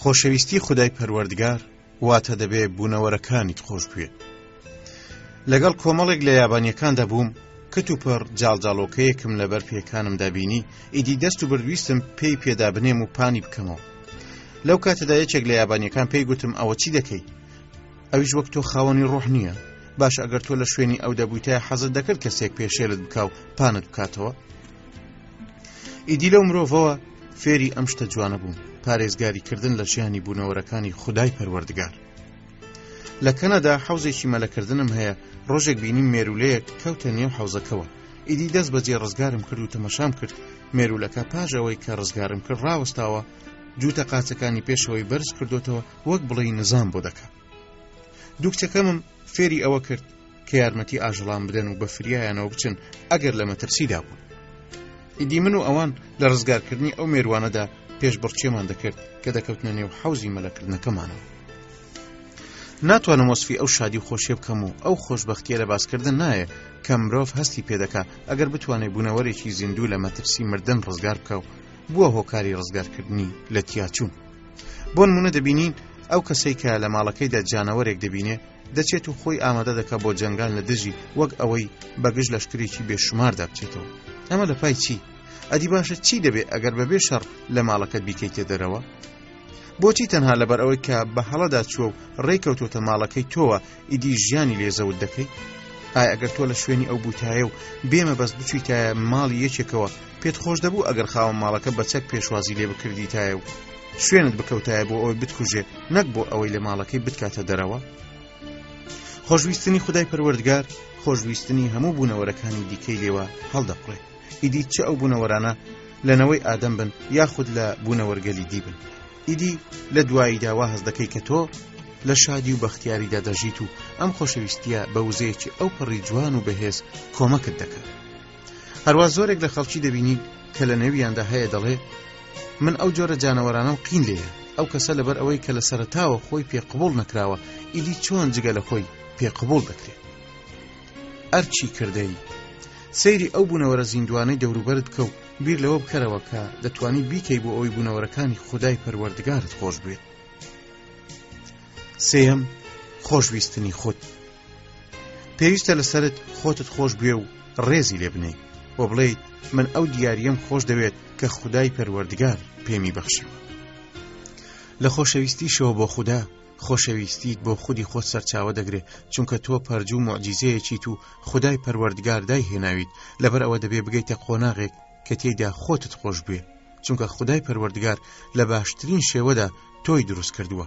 خۆشەویستی خودای پەروەردگار واتە دەبێ بوونەوەرەکانیت خۆش بوێ. لەگەڵ کۆمەڵێک لە یابانیەکاندا بووم کت و پڕ جاڵجاڵۆکەیەکم لەبەر پێکانمدا بینی ئیدی دەست و بردویستم پێی پێدا بنێم و پانی بکەمەوە. لەو کاتەدا یەکێک لە یابانیەکان پێی گوتم ئەوە چی دەکەی؟ ئەویش وەک تۆ خاوەنی ڕۆح نییە؟ باش ئەگەر تۆ لە شوێنی ئەو دەبوویتایە حەزت دەکرد کەسێک پێشێلت بکا و پانت بکاتەوە؟ ئیدی لەو مرۆڤەوە فێری ئەم شتە جوانە بووم پارێزگاری کردن لە ژیانی بوونەوەرەکانی خودای پەروەردگار لە کەنەدا حەوزێکی مەلەکردنم هەیە ڕۆژێک بینیم مێرولەیەک کەوتە نێو حەوزەکەوە ئیدی دەست بەجێ ڕزگارم کرد و تەمەشام کرد مێرولەکە پاش ئەوەی کە ڕزگارم کرد ڕاوەستاوە جووتە قاچەکانی پێشەوەی بەرز کردوتەوە وەک بڵێی نزام بۆ دەکا دوو کچەکەمم فێری ئەوە کرد کە یارمەتی ئاژەڵان بدەن و بە فریایانەوە بچن ئەگەر لە مەترسیدا بوون ئیدی من و ئەوان لە ڕزگارکردنی ئەو مێروانەدا پێشبڕکێمان دەکرد کە دەکەوتنە نێو حەوزی مەلەکردنەکەمانەوە ناتوانم وەسفی ئەو شادی و خۆشیە بکەم و ئەو خۆشببختیە لە باسکردن نایە کە مرۆڤ هەستی پێدەکا ئەگەر بتوانێت بوونەوەرێکی زیندوو لە مەترسی مردن ڕزگار بکە و بووە هۆکاری ڕزگارکردنی لە تیاچوون بۆ نمونە دەبینین ئەو کەسەی کە لە ماڵەکەیدا جانەوەرێک دەبینێ دەچێت و خۆی ئامادە دەکا بۆ جەنگان لە دژی وەک ئەوەی بەگژ لەشکرێکی بێشوماردا بچێتەوە ئەمە لە پای چی ئەدی باشە چی دەبێ ئەگەر بەبێ شەڕ لە ماڵەکەت بیکەیتە دەرەوە بۆچی تەنها لەبەر ئەوەی کە بە هەڵەدا چووە و ڕێکەوتۆتە ماڵەکەی تۆوە ئیدی ژیانی لێزەوت دەکەی ئایا ئەگەر تۆ لە شوێنی ئەو بوتایە و بێمە بەس بچوویتایە ماڵی یەکێکەوە پێت خۆش دەبوو ئەگەر خاوەن ماڵەکە بە چەک پێشوازی لێ بکردیتایە و شوێنت بکەوتایە بۆ ئەوەی بتکوژێ نەک بۆ ئەوەی لە ماڵەکەی بتکاتە دەرەوە خۆشویستنی خدای پەروەردگار خۆشویستنی هەموو بوونەوەرەکانی دیکەی لێوە هەڵدەقڵێ ئیدی چ ئەو بوونەوەرانە لە نەوەی ئادەم بن یاخود لە بوونەوەرگەلی دی بن ئیدی لە دواییدا وا هەست دەکەی کە تۆ لە شادی و بەختیاریدا دەژیت و ئەم خۆشەویستیە بە وزەیەکی ئەو پەڕی جوان و بەهێز کۆمەکت دەکات هەروا زۆرێک لە خەڵکی دەبینین کە لە نێویاندا هەیە دەڵێ من ئەو جۆرە جانەوەرانەم قین لێیە ئەو کەسە لەبەر ئەوەی کە لە سەرەتاوە خۆی پێ قبوڵ نەکراوە ئیدی چۆن جگە لە خۆی پێ قبوڵ دەکرێت ئەرچی کردەی سەیری ئەو بوونەوەرە زیندوانەی دەوروبەرت بکە و بیر لەوە بکەرەوە کە دەتوانی بیکەی بۆ ئەوەی بوونەوەرەکانی خودای پەروەردگارت خۆش بوێت سێیەم خۆشویستنی خود پێویستە لەسەرت خۆتت خۆش بوێ و ڕێزی لێ بنێی و بڵێیت من ئەو دیاریەم خۆش دەوێت کە خودای پەروەردگار پێمی بەخشیوە لە خۆشەویستیشەوە بۆ خودا خۆشەویستیت بۆ خودی خۆت سەرچاوە دەگرێ چونکە تۆ پەرجوو موعجیزەیەکیت و خودای پەروەردگار دایهێناویت لەبەر ئەوە دەبێ بگەیتە قۆناغێک کە تێیدا خۆتت خۆش بوێ چونکە خودای پەروەردگار لە باشترین شێوەدا تۆی دروست کردووە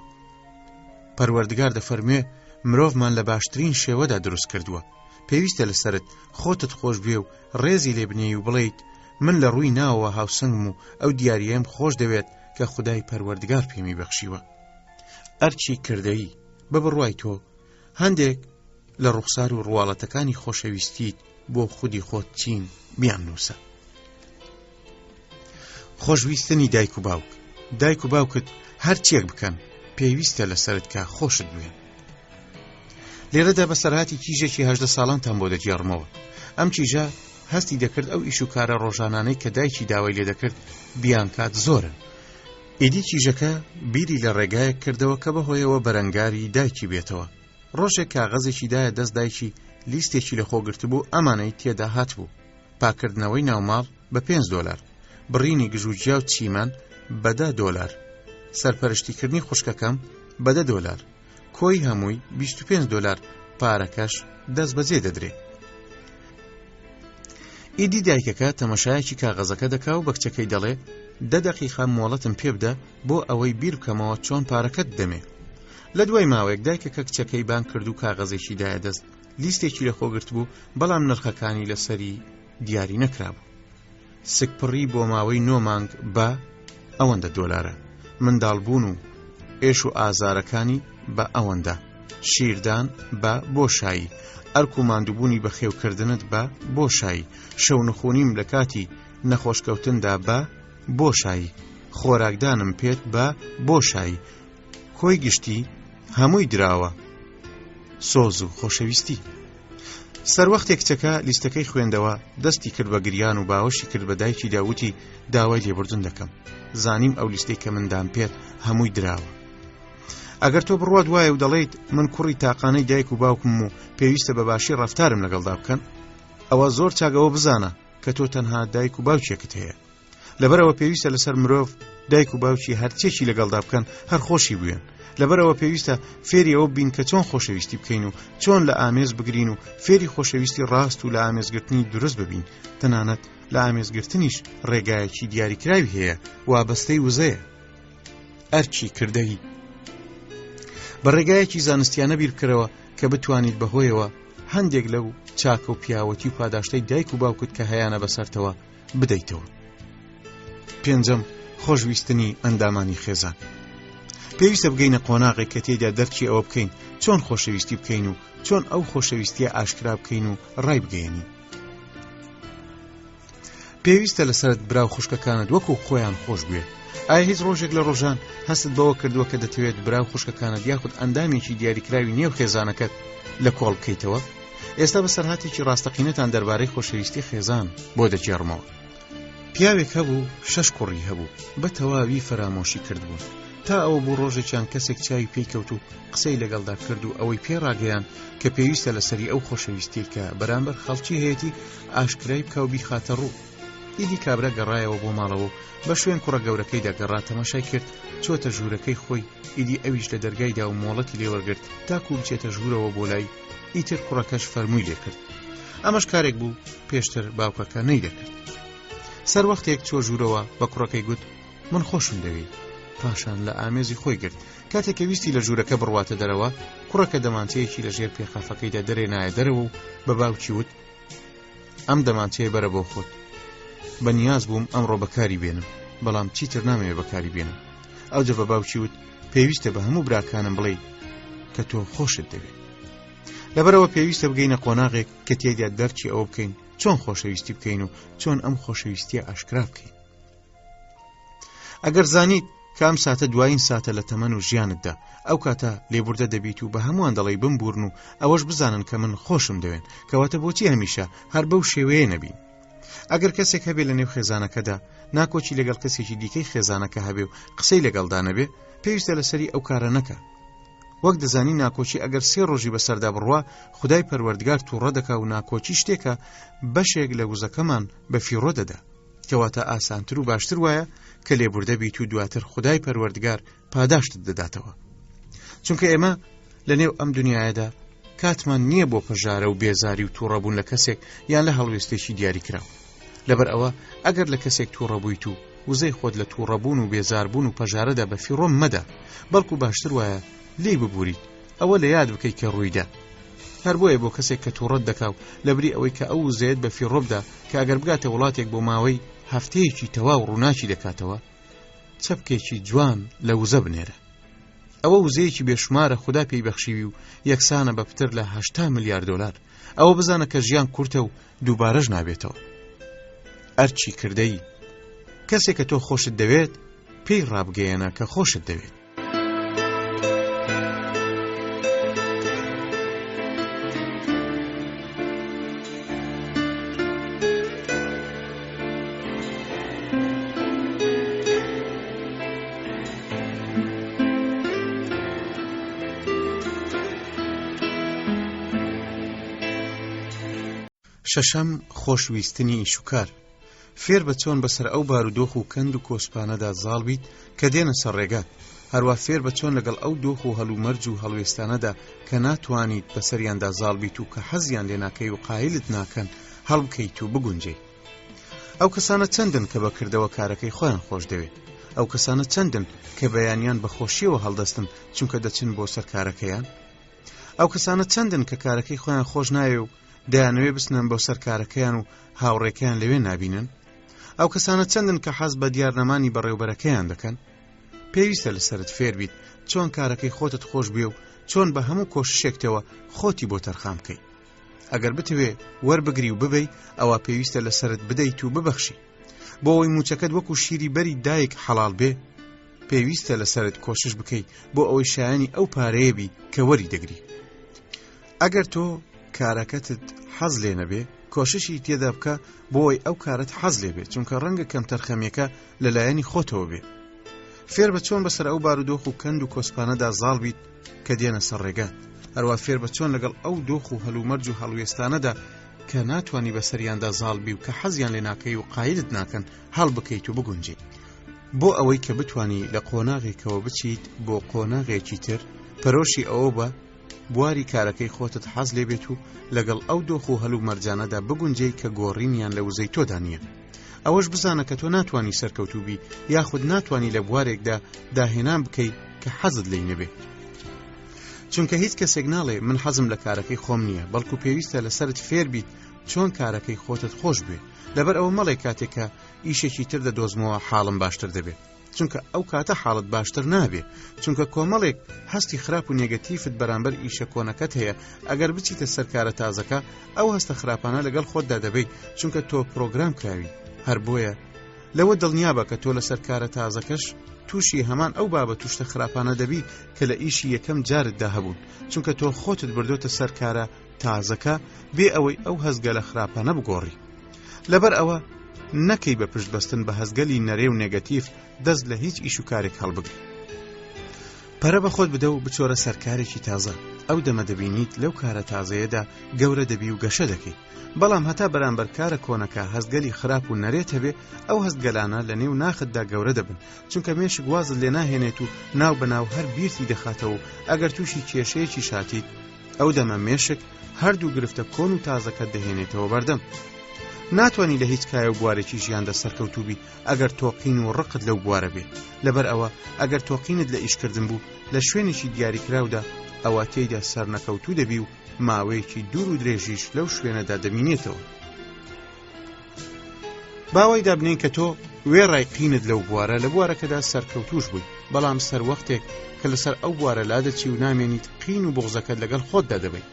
پەروەردگار دەفەرموێ مرۆڤمان لە باشترین شێوەدا دروست کردووە پێویستە لەسەرت خۆتت خۆش بوێ و ڕێزی لێ بنێی و بڵێیت من لە ڕووی ناوەوە هاوسەنگم و ئەو دیاریەم خۆش دەوێت کە خودای پەروەردگار پێمی بەخشیوە ئەرکی کردەیی بە بڕوای تۆ هەندێک لە ڕوخسار و ڕواڵەتەکانی خۆشەویستیت بۆ خودی خۆت چین بیان نووسە خۆشویستنی دایک و باوک دایک و باوکت هەرچیەک بکەن پێویستە لەسەرت کە خۆشت بوێن لێرەدا بەسەرهاتی کیژێکی هەدە ساڵانتان بۆ دەگێڕمەوە ئەم کیژە هەستی دەکرد ئەو ئیش و کارە ڕۆژانانەی کە دایکی داوای لێ دەکرد بیانکات زۆرن ئیدی کیژەکە بیری لە ڕێگایەک کردەوە کە بەهۆیەوە بەرەنگاری دایکی بێتەوە ڕۆژێک کاغەزێکی دایە دەست دایکی لیستێکی لەخۆ گرتبوو ئەمانەی تێدا هاتبوو پاکردنەوەی ناوماڵ بە 5 دۆلار بڕینی گژوگیا و چیمەن بە دە دۆلار سەرپەرشتیکردنی خوشکەکەم بە دە دۆلار. کۆی هەمووی 25 دۆلار پارەکەش دەست بەجێ دەدرێ. ئیدی دایکەکە تەمەشایەکی کاغەزەکە دەکا و بە کچەکەی دەڵێ دە دەقیقە مۆڵەتم پێ بدە بۆ ئەوەی بیر بکەمەوە چۆن پارەکەت دەمێ. لە دوای ماوەیەک دایکەکە کچەکەی بانگ کرد و کاغەزێکی دایە دەست لیستێکی لەخۆ گرتبوو بەڵام نرخەکانی لەسەری دیاری نەکرابوو. سکپڕی بۆ ماوەی نۆ مانگ بە ئەوەندە دۆلارە، منداڵبوون و ئێش و ئازارەکانی بە ئەوەندە، شیردان بە بۆشایی، ئەرک و ماندووبوونی بەخێوکردنت بە بۆشایی، شەونخونیم لە کاتی نەخۆشکەوتندا بە بۆشایی، خۆراکدانم پێت بە بۆشایی، کۆی گشتی هەمووی دراوە سۆز و خۆشەویستی. سەروەختێ کچەکە لیستەکەی خوێندەوە دەستی کرد بە گریان و باوەشی کرد بە دایکیدا وتی داوای لێبوردن دەکەم زانیم ئەو لیستەی کە من دام پێت هەمووی دراوە ئەگەر تۆ بڕوات وایە و دەڵێیت من کوڕی تاقانەی دایک و باوکم و پێویستە بە باشی ڕەفتارم لەگەڵدا بکەن ئەوە زۆر چاگەوە بزانە کە تۆ تەنها دایک و باوکێکت هەیە لەبەرئەوە پێویستە لەسەر مرۆڤ دایک و باوکی هەرچێکی لەگەڵدا بکەن هەر خۆشی بوێن لەبەرئەوە پێویستە فێری ئەوە بین کە چۆن خۆشەویستی بکەین و چۆن لە ئامێز بگرین و فێری خۆشەویستی ڕاست و لە ئامێزگرتنی دروست ببین تەنانەت لە ئامێزگرتنیش ڕێگایەکی دیاریکراوی هەیە وابەستەی وزەیە ئەرکی کردەیی بە ڕێگایەکی زانستیانە بیر بکەرەوە کە بتوانیت بەهۆیەوە هەندێک لەو چاکە و پیاوەتی و پاداشتەی دایک و باوکت کە هەیانە بەسەرتەوە بدەیتەوە. پێنجەم، خۆشویستنی ئەندامانی خێزان. پێویستە بگەینە قۆناغێک کە تێیدا دەرکی ئەوە بکەین چۆن خۆشەویستی بکەین و چۆن ئەو خۆشەویستیە ئاشکرا بکەین و ڕای بگەیەنین. پێویستە لەسەرت برا و خوشکەکانت وەکو خۆیان خۆش بوێ. ئایا هیچ ڕۆژێک لە ڕۆژان هەستت بەوە کردووە کە دەتەوێت برا و خوشکەکانت یاخود ئەندامێکی دیاریکراوی نێو خێزانەکەت لە کۆڵ بکەیتەوە؟ ئێستا بەسەرهاتێکی ڕاستەقینەتان دەربارەی خۆشەویستی خێزان بۆ دەگێڕمەوە. پیاوێک هەبوو شەش کوڕی هەبوو، بە تەواوی فەرامۆشی کردبوون. تا ئەوە بوو ڕۆژێکیان کەسێک چاوی پێی کەوت و قسەی لەگەڵدا کرد و ئەوەی پێ ڕاگەیاند کە پێویستە لەسەری ئەو خۆشەویستیەی کە بەرامبەر خەڵکی هەیەتی ئاشکرای بکا و بیخاتە ڕوو. ئیدی کابرا گەڕایەوە بۆ ماڵەوە و بە شوێن کوڕە گەورەکەیدا گەڕا تەماشای کرد چۆتە ژوورەکەی خۆی ئیدی ئەویش لە دەرگای دا و مۆڵەتی لێ وەرگرت تاکوو بچێتە ژوورەوە بۆ لای ئیتر کوڕەکەش فەرمووی لێ کرد ئەمەش کارێک بوو پێشتر باوکەکە نەیدەکرد سەروەختێک چۆ ژوورەوە بە کوڕەکەی گوت من خۆشم دەوێی پاشان لە ئامێزی خۆی گرت کاتێک کە ویستی لە ژوورەکە بڕواتە دەرەوە کوڕەکە دەمانچەیەکی لە ژێر پێخەفەکەیدا دەرێنایە دەرەوە و بە باوکی وت ئەم دەمانچەیە بەرە بۆ خۆت بە نیاز بووم ئەمڕۆ بەکاری بێنم بەڵام چیتر نامەوێ بەکاری بێنم ئەوجە بە باوکی وت پێویستە بە هەموو براکانم بڵێ کە تۆ خۆشت دەوێت لەبەرەوە پێویستە بگەینە قۆناغێک کە تێیدا دەرکی ئەوە بکەین چۆن خۆشەویستی بکەین و چۆن ئەم خۆشەویستیە ئاشکرا بکەین ئەگەر زانیت کە ئەم ساتە دوایین ساتە لە تەمەن و ژیانتدا ئەو کاتە لێبوردە دەبیت و بە هەمووان دەڵێی بمبورن و ئەوەش بزانن کە من خۆشم دەوێن کەواتە بۆچی هەمیشە هەر بەو شێوەیە نەبین ئەگەر کەسێک هەبێ لە نێو خێزانەکەدا ناکۆکی لەگەڵ کەسێکی دیکەی خێزانەکە هەبێ و قسەی لەگەڵدا نەبێ پێویستە لەسەری ئەو کارە نەکا وەک دەزانی ناکۆکی ئەگەر سێ ڕۆژی بەسەردا بڕوا خدای پەروەردگار تووڕە دەکا و ناکۆکی شتێکە بەشێک لە وزەکەمان بە فیڕۆ دەدا کەواتە ئاسانتر و باشتر وایە کە لێبوردە بیت و دواتر خدای پەروەردگار پاداشتت دەداتەوە چونکە ئێمە لە نێو ئەم دنیاەدا کاتمان نییە بۆ پەژارە و بێزاری و تووڕەبوون لە کەسێک یان لە هەڵوێستێکی دیاریکراو لەبەر ئەوە ئەگەر لە کەسێک تووڕە بوویت و وزەی خۆت لە تووڕەبوون و بێزاربوون و پەژارەدا بە فیڕۆم مەدە بەڵکو باشتر وایە لێی ببوریت ئەوە لە یاد بکەیت کە ڕوویدا هەر بۆیە بۆ کەسێک کە تووڕەت دەکا و لەبری ئەوەی کە ئەو وزەیەت بە فیڕۆ بدا کە ئەگەر بگاتە وڵاتێک بۆ ماوەی هەفتەیەکی تەواو ڕووناکی دەکاتەوە چەپکێکی جوان لە وزە بنێرە ئەوە وزەیەکی بێشمارە خودا پێی بەخشیوی و یەکسانە بە پتر لە هەشتا ملیار دۆلار ئەوە بزانە کە ژیان کورتە و دووبارەش نابێتەوە ئەرچی کردەی کەسێک کە تۆ خۆشت دەوێت پێی ڕابگەیەنە کە خۆشت دەوێت شەشەم، خۆشویستنی ئیش و کار. فێربە چۆن بەسەر ئەو بارودۆخ و کەند و کۆسپانەدا زاڵ بیت کە دێنە سەر ڕێگات. هەروا فێر بە چۆن لەگەڵ ئەو دۆخ و هەلومەرج و هەڵوێستانەدا کە ناتوانیت بەسەریاندا زاڵ بیت و کە حەزیان لێ ناکەی و قایلت ناکەن هەڵبکەیت و بگونجێی. ئەو کەسانە چەندن کە بە کردەوە کارەکەی خۆیان خۆش دەوێ؟ ئەو کەسانە چەندن کە بەیانیان بە خۆشیەوە هەڵدەستن چونکە دەچن بۆ سەر کارەکەیان؟ ئەو کەسانە چەندن کە کارەکەی خۆیان خۆش ناوێ و دەیانەوێ بچنەن بۆ سەر کارەکەیان و هاوڕێکەیان لەوێ نابینن؟ ئەو کەسانە چەندن کە حەز بە دیارنەمانی بەڕێوبەرەکەیان دەکەن؟ پێویستە لەسەرت فێر بیت چۆن کارەکەی خۆتت خۆش بێ و چۆن بە هەموو کۆششێکتەوە خۆتی بۆ تەرخان بکەیت. ئەگەر بتەوێ وەربگری و ببەی ئەوە پێویستە لەسەرت بدەیت و ببەخشی. بۆ ئەوەی موچەکەت وەکو شیری بەری دایک حەڵاڵ بێ پێویستە لەسەرت کۆشش بکەی بۆ ئەوەی شایانی ئەو پارەیە بی کە وەری دەگری. ئەگەر تۆ کارەکەتت حەز لێ نەبێ کۆششی تێدا بکە بۆ ئەوەی ئەو کارەت حەز لێ بێ چونکە ڕەنگە کەمتەرخەمیەکە لەلایەنی خۆتەوە بێ. فێر بە چۆن بەسەر ئەو بارودۆخ و کەند و کۆسپانەدا زاڵ بیت کە دێنە سەر ڕێگات، هەروا فێر بە چۆن لەگەڵ ئەو دۆخ و هەلومەرج و هەڵوێستانەدا کە ناتوانی بەسەریاندا زاڵ بی و کە حەزیان لێ ناکەی و قایلت ناکەن هەڵبکەیت و بگونجێی. بۆ ئەوەی کە بتوانی لە قۆناغێکەوە بچیت بۆ قۆناغێکی تر، پەرۆشی ئەوە بە بواری کارەکەی خۆتت حەز لێ بێت و لەگەڵ ئەو دۆخ و هەلومەرجانەدا بگونجێی کە گۆڕینیان لە وزەی تۆدا نییە. ئەوەش بزانە کە تۆ ناتوانی سەرکەوتوو بی یاخود ناتوانی لە بوارێکدا داهێنان بکەی کە حەزت لێی نەبێ. چونکە هیچ کەسێک ناڵێ من حەزم لە کارەکەی خۆم نییە، بەڵکو پێویستە لەسەرت فێر بیت چۆن کارەکەی خۆتت خۆش بوێ. لەبەر ئەوە مەڵێ کاتێک کە ئیشێکی تر دەدۆزمەوە حاڵم باشتر دەبێ. چونکە ئەو کاتە حاڵت باشتر نابێ چونکە کۆمەڵێک هەستی خراپ و نێگەتیفت بەرامبەر ئیشە کۆنەکەت هەیە ئەگەر بچیتە سەر کارە تازەکە ئەو هەستە خراپانە لەگەڵ خۆتدا دەبەی چونکە تۆ پرۆگرام کراوی هەر بۆیە لەوە دڵنیابە کە تۆ لەسەر کارە تازەکەش تووشی هەمان ئەو بابەت و شتە خراپانە دەبی کە لە ئیشی یەکەم جارتدا هەبوون چونکە تۆ خۆتت بردۆتە سەر کارە تازەکە بێ ئەوەی ئەو هەستگەلە خراپانە بگۆڕی لەبەر ئەوە نەکەی بە پشت بەستن بە هەستگەلی نەرێ و نێگەتیف دەست لە هیچ ئیش و کارێک هەڵبگری پەرە بە خۆت بدە و بچۆرە سەرکارێکی تازە ئەو دەمە دەبینیت لەو کارە تازەیەدا گەورە دەبی و گەشە دەکەی بەڵام هەتا بەرامبەر کارە کۆنەکە هەستگەلی خراپ و نەرێت هەبێ ئەو هەستگەلانە لە نێو ناختدا گەورە دەبن چونکە مێشک وازت لێ ناهێنێت و ناو بەناو هەر بیرتی دەخاتەوە و ئەگەر تووشی کێشەیەکی شاتیت ئەو دەمە مێشک هەردوو گرفتە کۆن و تازەکەت دەهێنێتەوە بەردەم. ناتوانی لە هیچ کایە و بوارێکی ژیاندا سەرکەوتوو بی ئەگەر تۆقین و ڕقت لەو بوارە بێ. لەبەر ئەوە ئەگەر تۆقینت لە ئیشکردن بوو لە شوێنێکی دیاریکراودا ئەوا تێیدا سەرنەکەوتوو دەبی و ماوەیەکی دوور و درێژیش لەو شوێنەدا دەمینێتەوە. با وای دابنێین کە تۆ وێڕای قینت لەو بوارە لە بوارەکەدا سەرکەوتوش بووی بەڵام سەروەختێک کە لەسەر ئەو بوارە لادەچی و نامێنیت قین و بغزەکەت لەگەڵ خۆتدا دەبەی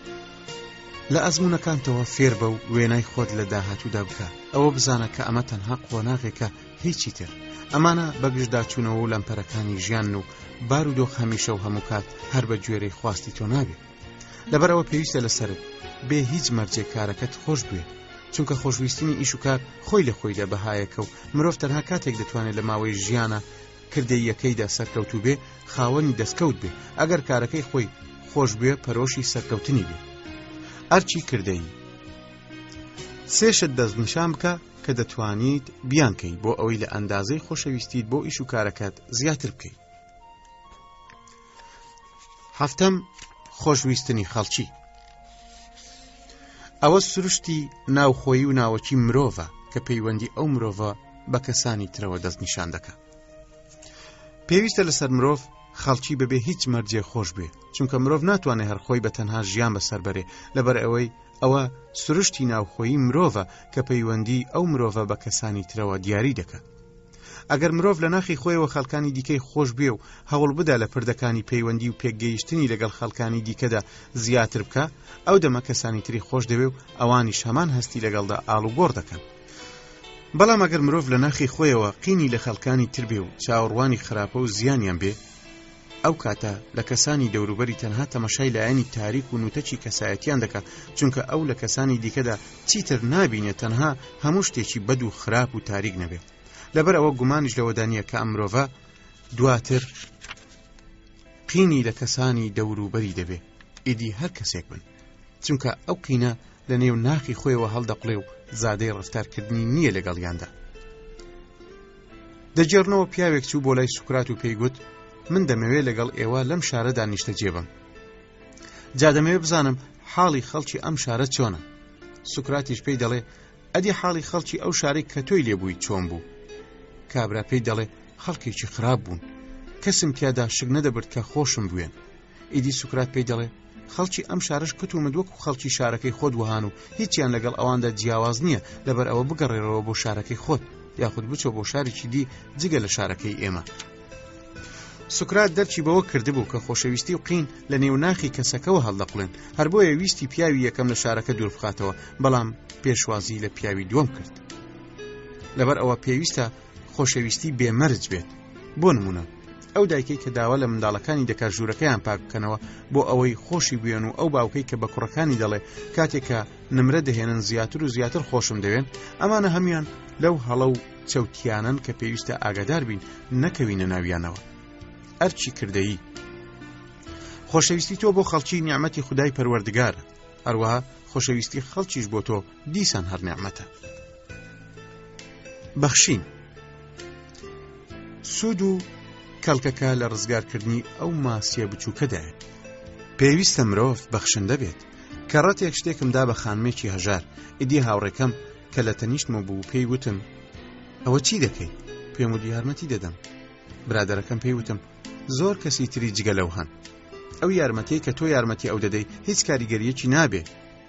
لە ئەزمونەکانتەوە فێربە و وێنای خۆت لە داهاتوودا بکە ئەوە بزانە کە ئەمە تەنها قۆناغێکە هیچی تر ئەمانە بەگژداچوونەوە و لەمپەرەکانی ژیان و بارودۆخ هەمیشە و هەموو کات هەر بە گوێرەی خواستی تۆ نابێت لەبەرئەوە پێویستە لەسەرت بێ هیچ مەرجێک کارەکەت خۆش بوێت چونکە خۆشویستنی ئیش و کار خۆی لە خۆیدا بەهایەکە و مرۆڤ تەنها کاتێک دەتوانێت لە ماوەی ژیانە کردەییەکەیدا سەرکەوتوو بێ خاوەنی دەستکەوت بێ ئەگەر کارەکەی خۆی خۆش بوێ پەرۆشی سەرکەوتنی بێ ئەرچی کردەیی سێ شت دەستنیشان بکە کە دەتوانیت بیانکەی بۆ ئەوەی لە ئەندازەی خۆشەویستیت بۆ ئیش و کارەکەت زیاتر بکەیت هەفتەم خۆشویستنی خەڵکی ئەوە سروشتی ناوخۆیی و ناوەکی مرۆڤە کە پەیوەندی ئەو مرۆڤە بە کەسانی ترەوە دەستنیشان دەکات پێویستە لەسەر مرۆڤ خەڵکی بەبێ هیچ مەرجێ خۆش بێ چونکە مرۆڤ ناتوانێت هەر خۆی بە تەنها ژیان بەسەر بەرێ لەبەر ئەوەی ئەوە سروشتی ناوخۆیی مرۆڤە کە پەیوەندی ئەو مرۆڤە بە کەسانی ترەوە دیاری دەکات. ئەگەر مرۆڤ لە ناخی خۆیەوە خەڵکانی دیکەی خۆش بوێ و هەوڵ بدا لە پردەکانی پەیوەندی و پێکگەیشتنی لەگەڵ خەڵکانی دیکەدا زیاتر بکا، ئەو دەمە کەسانی تری خۆش دەوێ و ئەوانیش هەمان هەستی لەگەڵدا ئاڵوگۆڕ دەکەن. بەڵام ئەگەر مرۆڤ لە ناخی خۆیەوە قینی لە خەڵکانی تر بێ و چاوەڕوانی خراپە و زیانیان بێ، ئەو کاتە لە کەسانی دەوروبەری تەنها تەمەشای لایەنی تاریک و نوتەکی کەسایەتیان دەکات چونکە ئەو لە کەسانی دیکەدا چیتر نابینێت تەنها هەموو شتێکی بەد و خراپ و تاریک نەبێت لەبەر ئەوە گومانیش لەوەدا نییە کە ئەم مرۆڤە دواتر قینی لە کەسانی دەوروبەری دەبێ ئیدی هەر کەسێک بن چونکە ئەو قینە لە نێو ناخی خۆیەوە هەڵدەقڵێ و زادەی ڕفتارکردنی نییە لەگەڵیاندا دەگێڕنەوە پیاوێک چوو بۆ لای سوکرات و پێی گوت. من دەمەوێ لەگەڵ ئێوە لەم شارەدا نیشتەجێ بم. جا دەمەوێ بزانم حاڵی خەڵکی ئەم شارە چۆنە. سوکراتیش پێی دەڵێ ئەدی حاڵی خەڵکی ئەو شارەی کە تۆی لێ بووی چۆن بوو؟ کابرا پێی دەڵێ خەڵکێکی خراپ بوون. کەسم تیادا شک نەدەبرد کە خۆشم بوێن. ئیدی سوکرات پێی دەڵێ خەڵکی ئەم شارەش کتومت وەکو خەڵکی شارەکەی خۆت وەهان و هیچیان لەگەڵ ئەواندا جیاواز نییە لەبەر ئەوە بگەڕێرەوە بۆ شارەکەی خۆت یاخود بچۆ بۆ شارێکی دی جگە لە شارەکەی ئێمە. سوکرات دەرکی بەوە کردبوو کە خۆشەویستی و قین لە نێو ناخی کەسەکەوە هەڵدەقڵێن هەر بۆیە ویستی پیاوی یەکەم لە شارەکە دوور بخاتەوە بەڵام پێشوازی لە پیاوی دووەم کرد لەبەر ئەوە پێویستە خۆشەویستی بێمەرج بێت بۆ نمونە ئەو دایکەی کە داوا لە منداڵەکانی دەکات ژوورەکەیان پاک بکەنەوە بۆ ئەوەی خۆشی بوێن و ئەو باوکەی کە بە کوڕەکانی دەڵێ کاتێک کە نمرە دەهێنن زیاتر و زیاتر خۆشم دەوێن ئەمانە هەموان لەو هەڵە و چەوتیانەن کە پێویستە ئاگادار بین نەکەوینە ناویانەوە ئەرچی کردەیی خۆشەویستی تۆ بۆ خەڵکی نیعمەتی خودای پەروەردگارە هەروەها خۆشەویستی خەڵکیش بۆ تۆ دیسان هەر نیعمەتە بەخشین سوود و کەڵکەکە لە ڕزگارکردنی ئەو ماسیە بچووکەدایە پێویستە مرۆڤ بەخشندە بێت کەڕەتێک شتێکم دا بە خانمێکی هەژار ئیدی هاوڕێکەم کە لە تەنیشتمە بوو پێی وتم ئەوە چی دەکەی پێم وت یارمەتی دەدەم برادەرەکەم پێی وتم زۆر کەسی تری جگە لەو هەن ئەو یارمەتیەی کە تۆ یارمەتی ئەو دەدەی هیچ کاریگەریەکی نابێ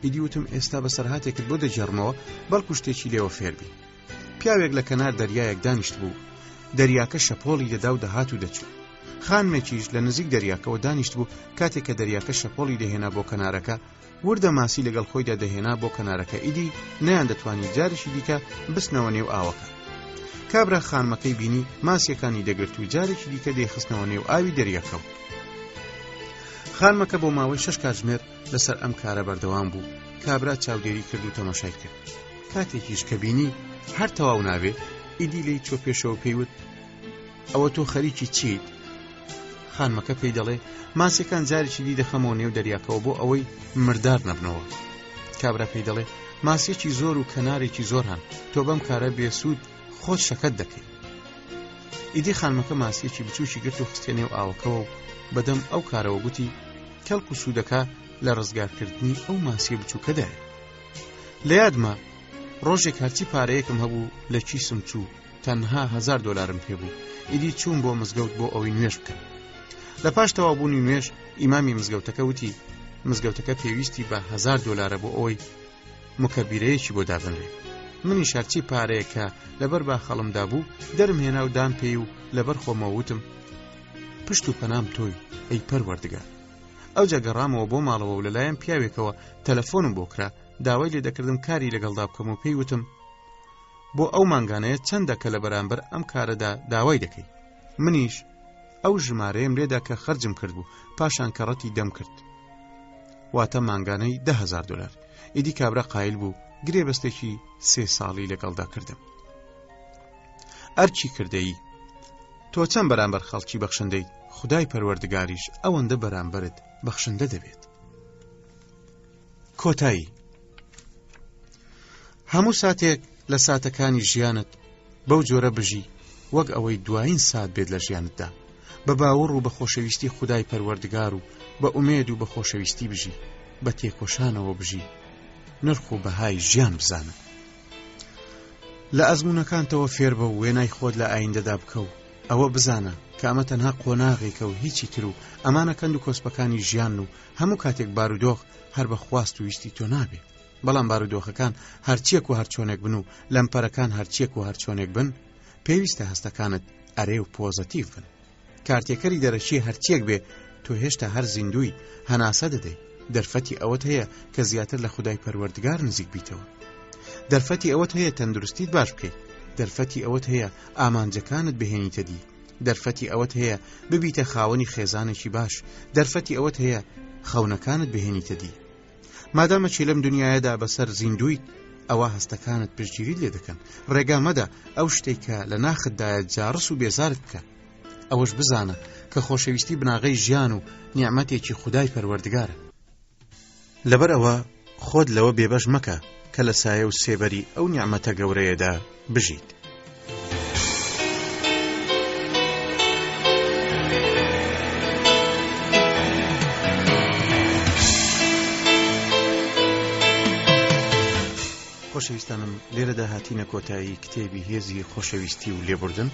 ئیدی وتم ئێستا بەسەرهاتێکت بۆ دەگێڕمەوە بەڵکو شتێکی لێوە فێربی پیاوێک لە کەنار دەریایەک دانیشت بوو دەریاکە شەپۆڵی دەدا و دەهات و دەچوو خانمێکیش لە نزیک دەریاکەوە دانیشت بوو کاتێک کە دەریاکە شەپۆڵی دەهێنا بۆ کەنارەکە وردە ماسی لەگەڵ خۆیدا دەهێنا بۆ کەنارەکە ئیدی نەیان دەتوانی جارێکی دیکە بچنەوە نێو ئاوەکە کابرا خانمەکەی بینی ماسیەکانی دەگرت و جارێکی دیکە دەیخستنەوە نێو ئاوی دەریاکەوە خانمەکە بۆ ماوەی شش کاتژمێر لەسەر ئەم کارە بەردەوام بوو کابرا چاودێری کرد و تەماشای کرد کاتێکیش کە بینی هەر تەواو نابێ ئیدی لی چۆ پێشەوە پێیوت ئەوە تۆ خەریکی چیت؟ خانمەکە پێی دەڵێ ماسیەکان جارێکی دی دەخەمەوە نێو دەریاکەوە بۆ ئەوەی مردار نەبنەوە کابرا پێی دەڵێ ماسیەکی زۆر و کەنارێکی زۆر هەن تۆ بەم کارە بێسوود خۆت شەکەت دەکەی ئیدی خانمەکە ماسیەکی بچووکی گرت و خستە نێو ئاوەکەوە و بەدەم ئەو کارەوە گوتی کەڵک و سوودەکە لە ڕزگارکردنی ئەو ماسیە بچووکەدایە لە یادمە ڕۆژێک هەرچی پارەیەکم هەبوو لە کیسم چوو تەنها هزار دۆلارم پێبوو ئیدی چوون بۆ مزگەوت بۆ ئەوەی نوێژ بکەم لە پاش تەواوبوونی نوێژ ئیمامی مزگەوتەکە وتی مزگەوتەکە پێویستی بە هزار دۆلارە بۆ ئەوەی مکەبیرەیەکی بۆ دابنرێ منی شارچی پارەیە کە لەبەر باخەڵمدا بوو دەرم هێنا و دام پێی و لەبەر خۆمەوە وتم پشت و پەنام تۆی ئەی پەروەردگار ئەوجا گەڕامەوە بۆ ماڵەوە و لەلایەن پیاوێکەوە تەلەفۆنم بۆ کرا داوای لێ دەکردم کاری لەگەڵدا بکەم و پێی وتم بۆ ئەو مانگانەیە چەندە کە لە بەرامبەر ئەم کارەدا داوای دەکەی منیش ئەو ژمارەیەم لێدا کە خەرجم کرد بوو پاشان کەڕەتی دەم کرد واتە مانگانەی دههزار دلار ئیدی کابرا قایل بوو گرێبەستێکی سێ ساڵی لەگەڵدا کردم ئەرکی کردەیی تۆ چەند بەرامبەر خەڵکی بەخشندەیت خدای پەروەردگاریش ئەوەندە بەرامبەرت بەخشندە دەبێت کۆتایی هەموو ساتێک لە ساتەکانی ژیانت بەو جۆرە بژی وەک ئەوەی دوایین سات بێت لە ژیانتدا بە باوەڕ و بە خۆشەویستی خودای پەروەردگار و بە ئومێد و بە خۆشەویستی بژی بە تێکۆشانەوە بژی نرخ و بەهای ژیان بزانە لە ئەزموونەکانتەوە فێربە و وێنای خۆت لە ئایندەدا بکە و ئەوە بزانە کە ئەمە تەنها قۆناغێکە و هیچی تر و ئەمانە کەند و کۆسپەکانی ژیان و هەموو کاتێک بارودۆخ هەر بە خواست و ویستی تۆ نابێ بەڵام بارودۆخەکان هەرچیەک و هەرچۆنێک بن و لەمپەرەکان هەرچیەک و هەرچۆنێک بن پێویستە هەستەکانت ئەرێ و پۆزەتیڤ بن کارتێکەری دەرەکی هەرچیەک بێ تۆ هێشتا هەر زیندووی هەناسە دەدەی دەرفەتی ئەوەت هەیە کە زیاتر لە خودای پەروەردگار نزیک بیتەوە دەرفەتی ئەوەت هەیە تەندروستیت باش بکەیت دەرفەتی ئەوەت هەیە ئامانجەکانت بهێنیتە دی دەرفەتی ئەوەت هەیە ببیتە خاوەنی خێزانێکی باش دەرفەتی ئەوەت هەیە خەونەکانت بهێنیتە دی مادامەکی لەم دنیایەدا بەسەر زیندوویت ئەوە هەستەکانت پشتگیریت لێ دەکەن ڕێگا مەدە ئەو شتێک کە لە ناختدایە جاڕس و بێزارت بکە ئەوەش بزانە کە خۆشەویستی بناغەی ژیان و نیعمەتێکی خودای پەروەردگارە لەبەر ئەوە خۆت لەوە بێبەش مەکە کە لە سایە و سێبەری ئەو نیعمەتە گەورەیەدا بژیت. خۆشەویستانم لێرەدا هاتینە کۆتایی کتێبی هێزی خۆشەویستی و لێبوردن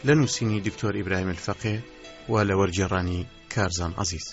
لە نووسینی دکتۆر ئیبراهیم الفەقێ و لە وەرگێڕانی کارزان عەزیز.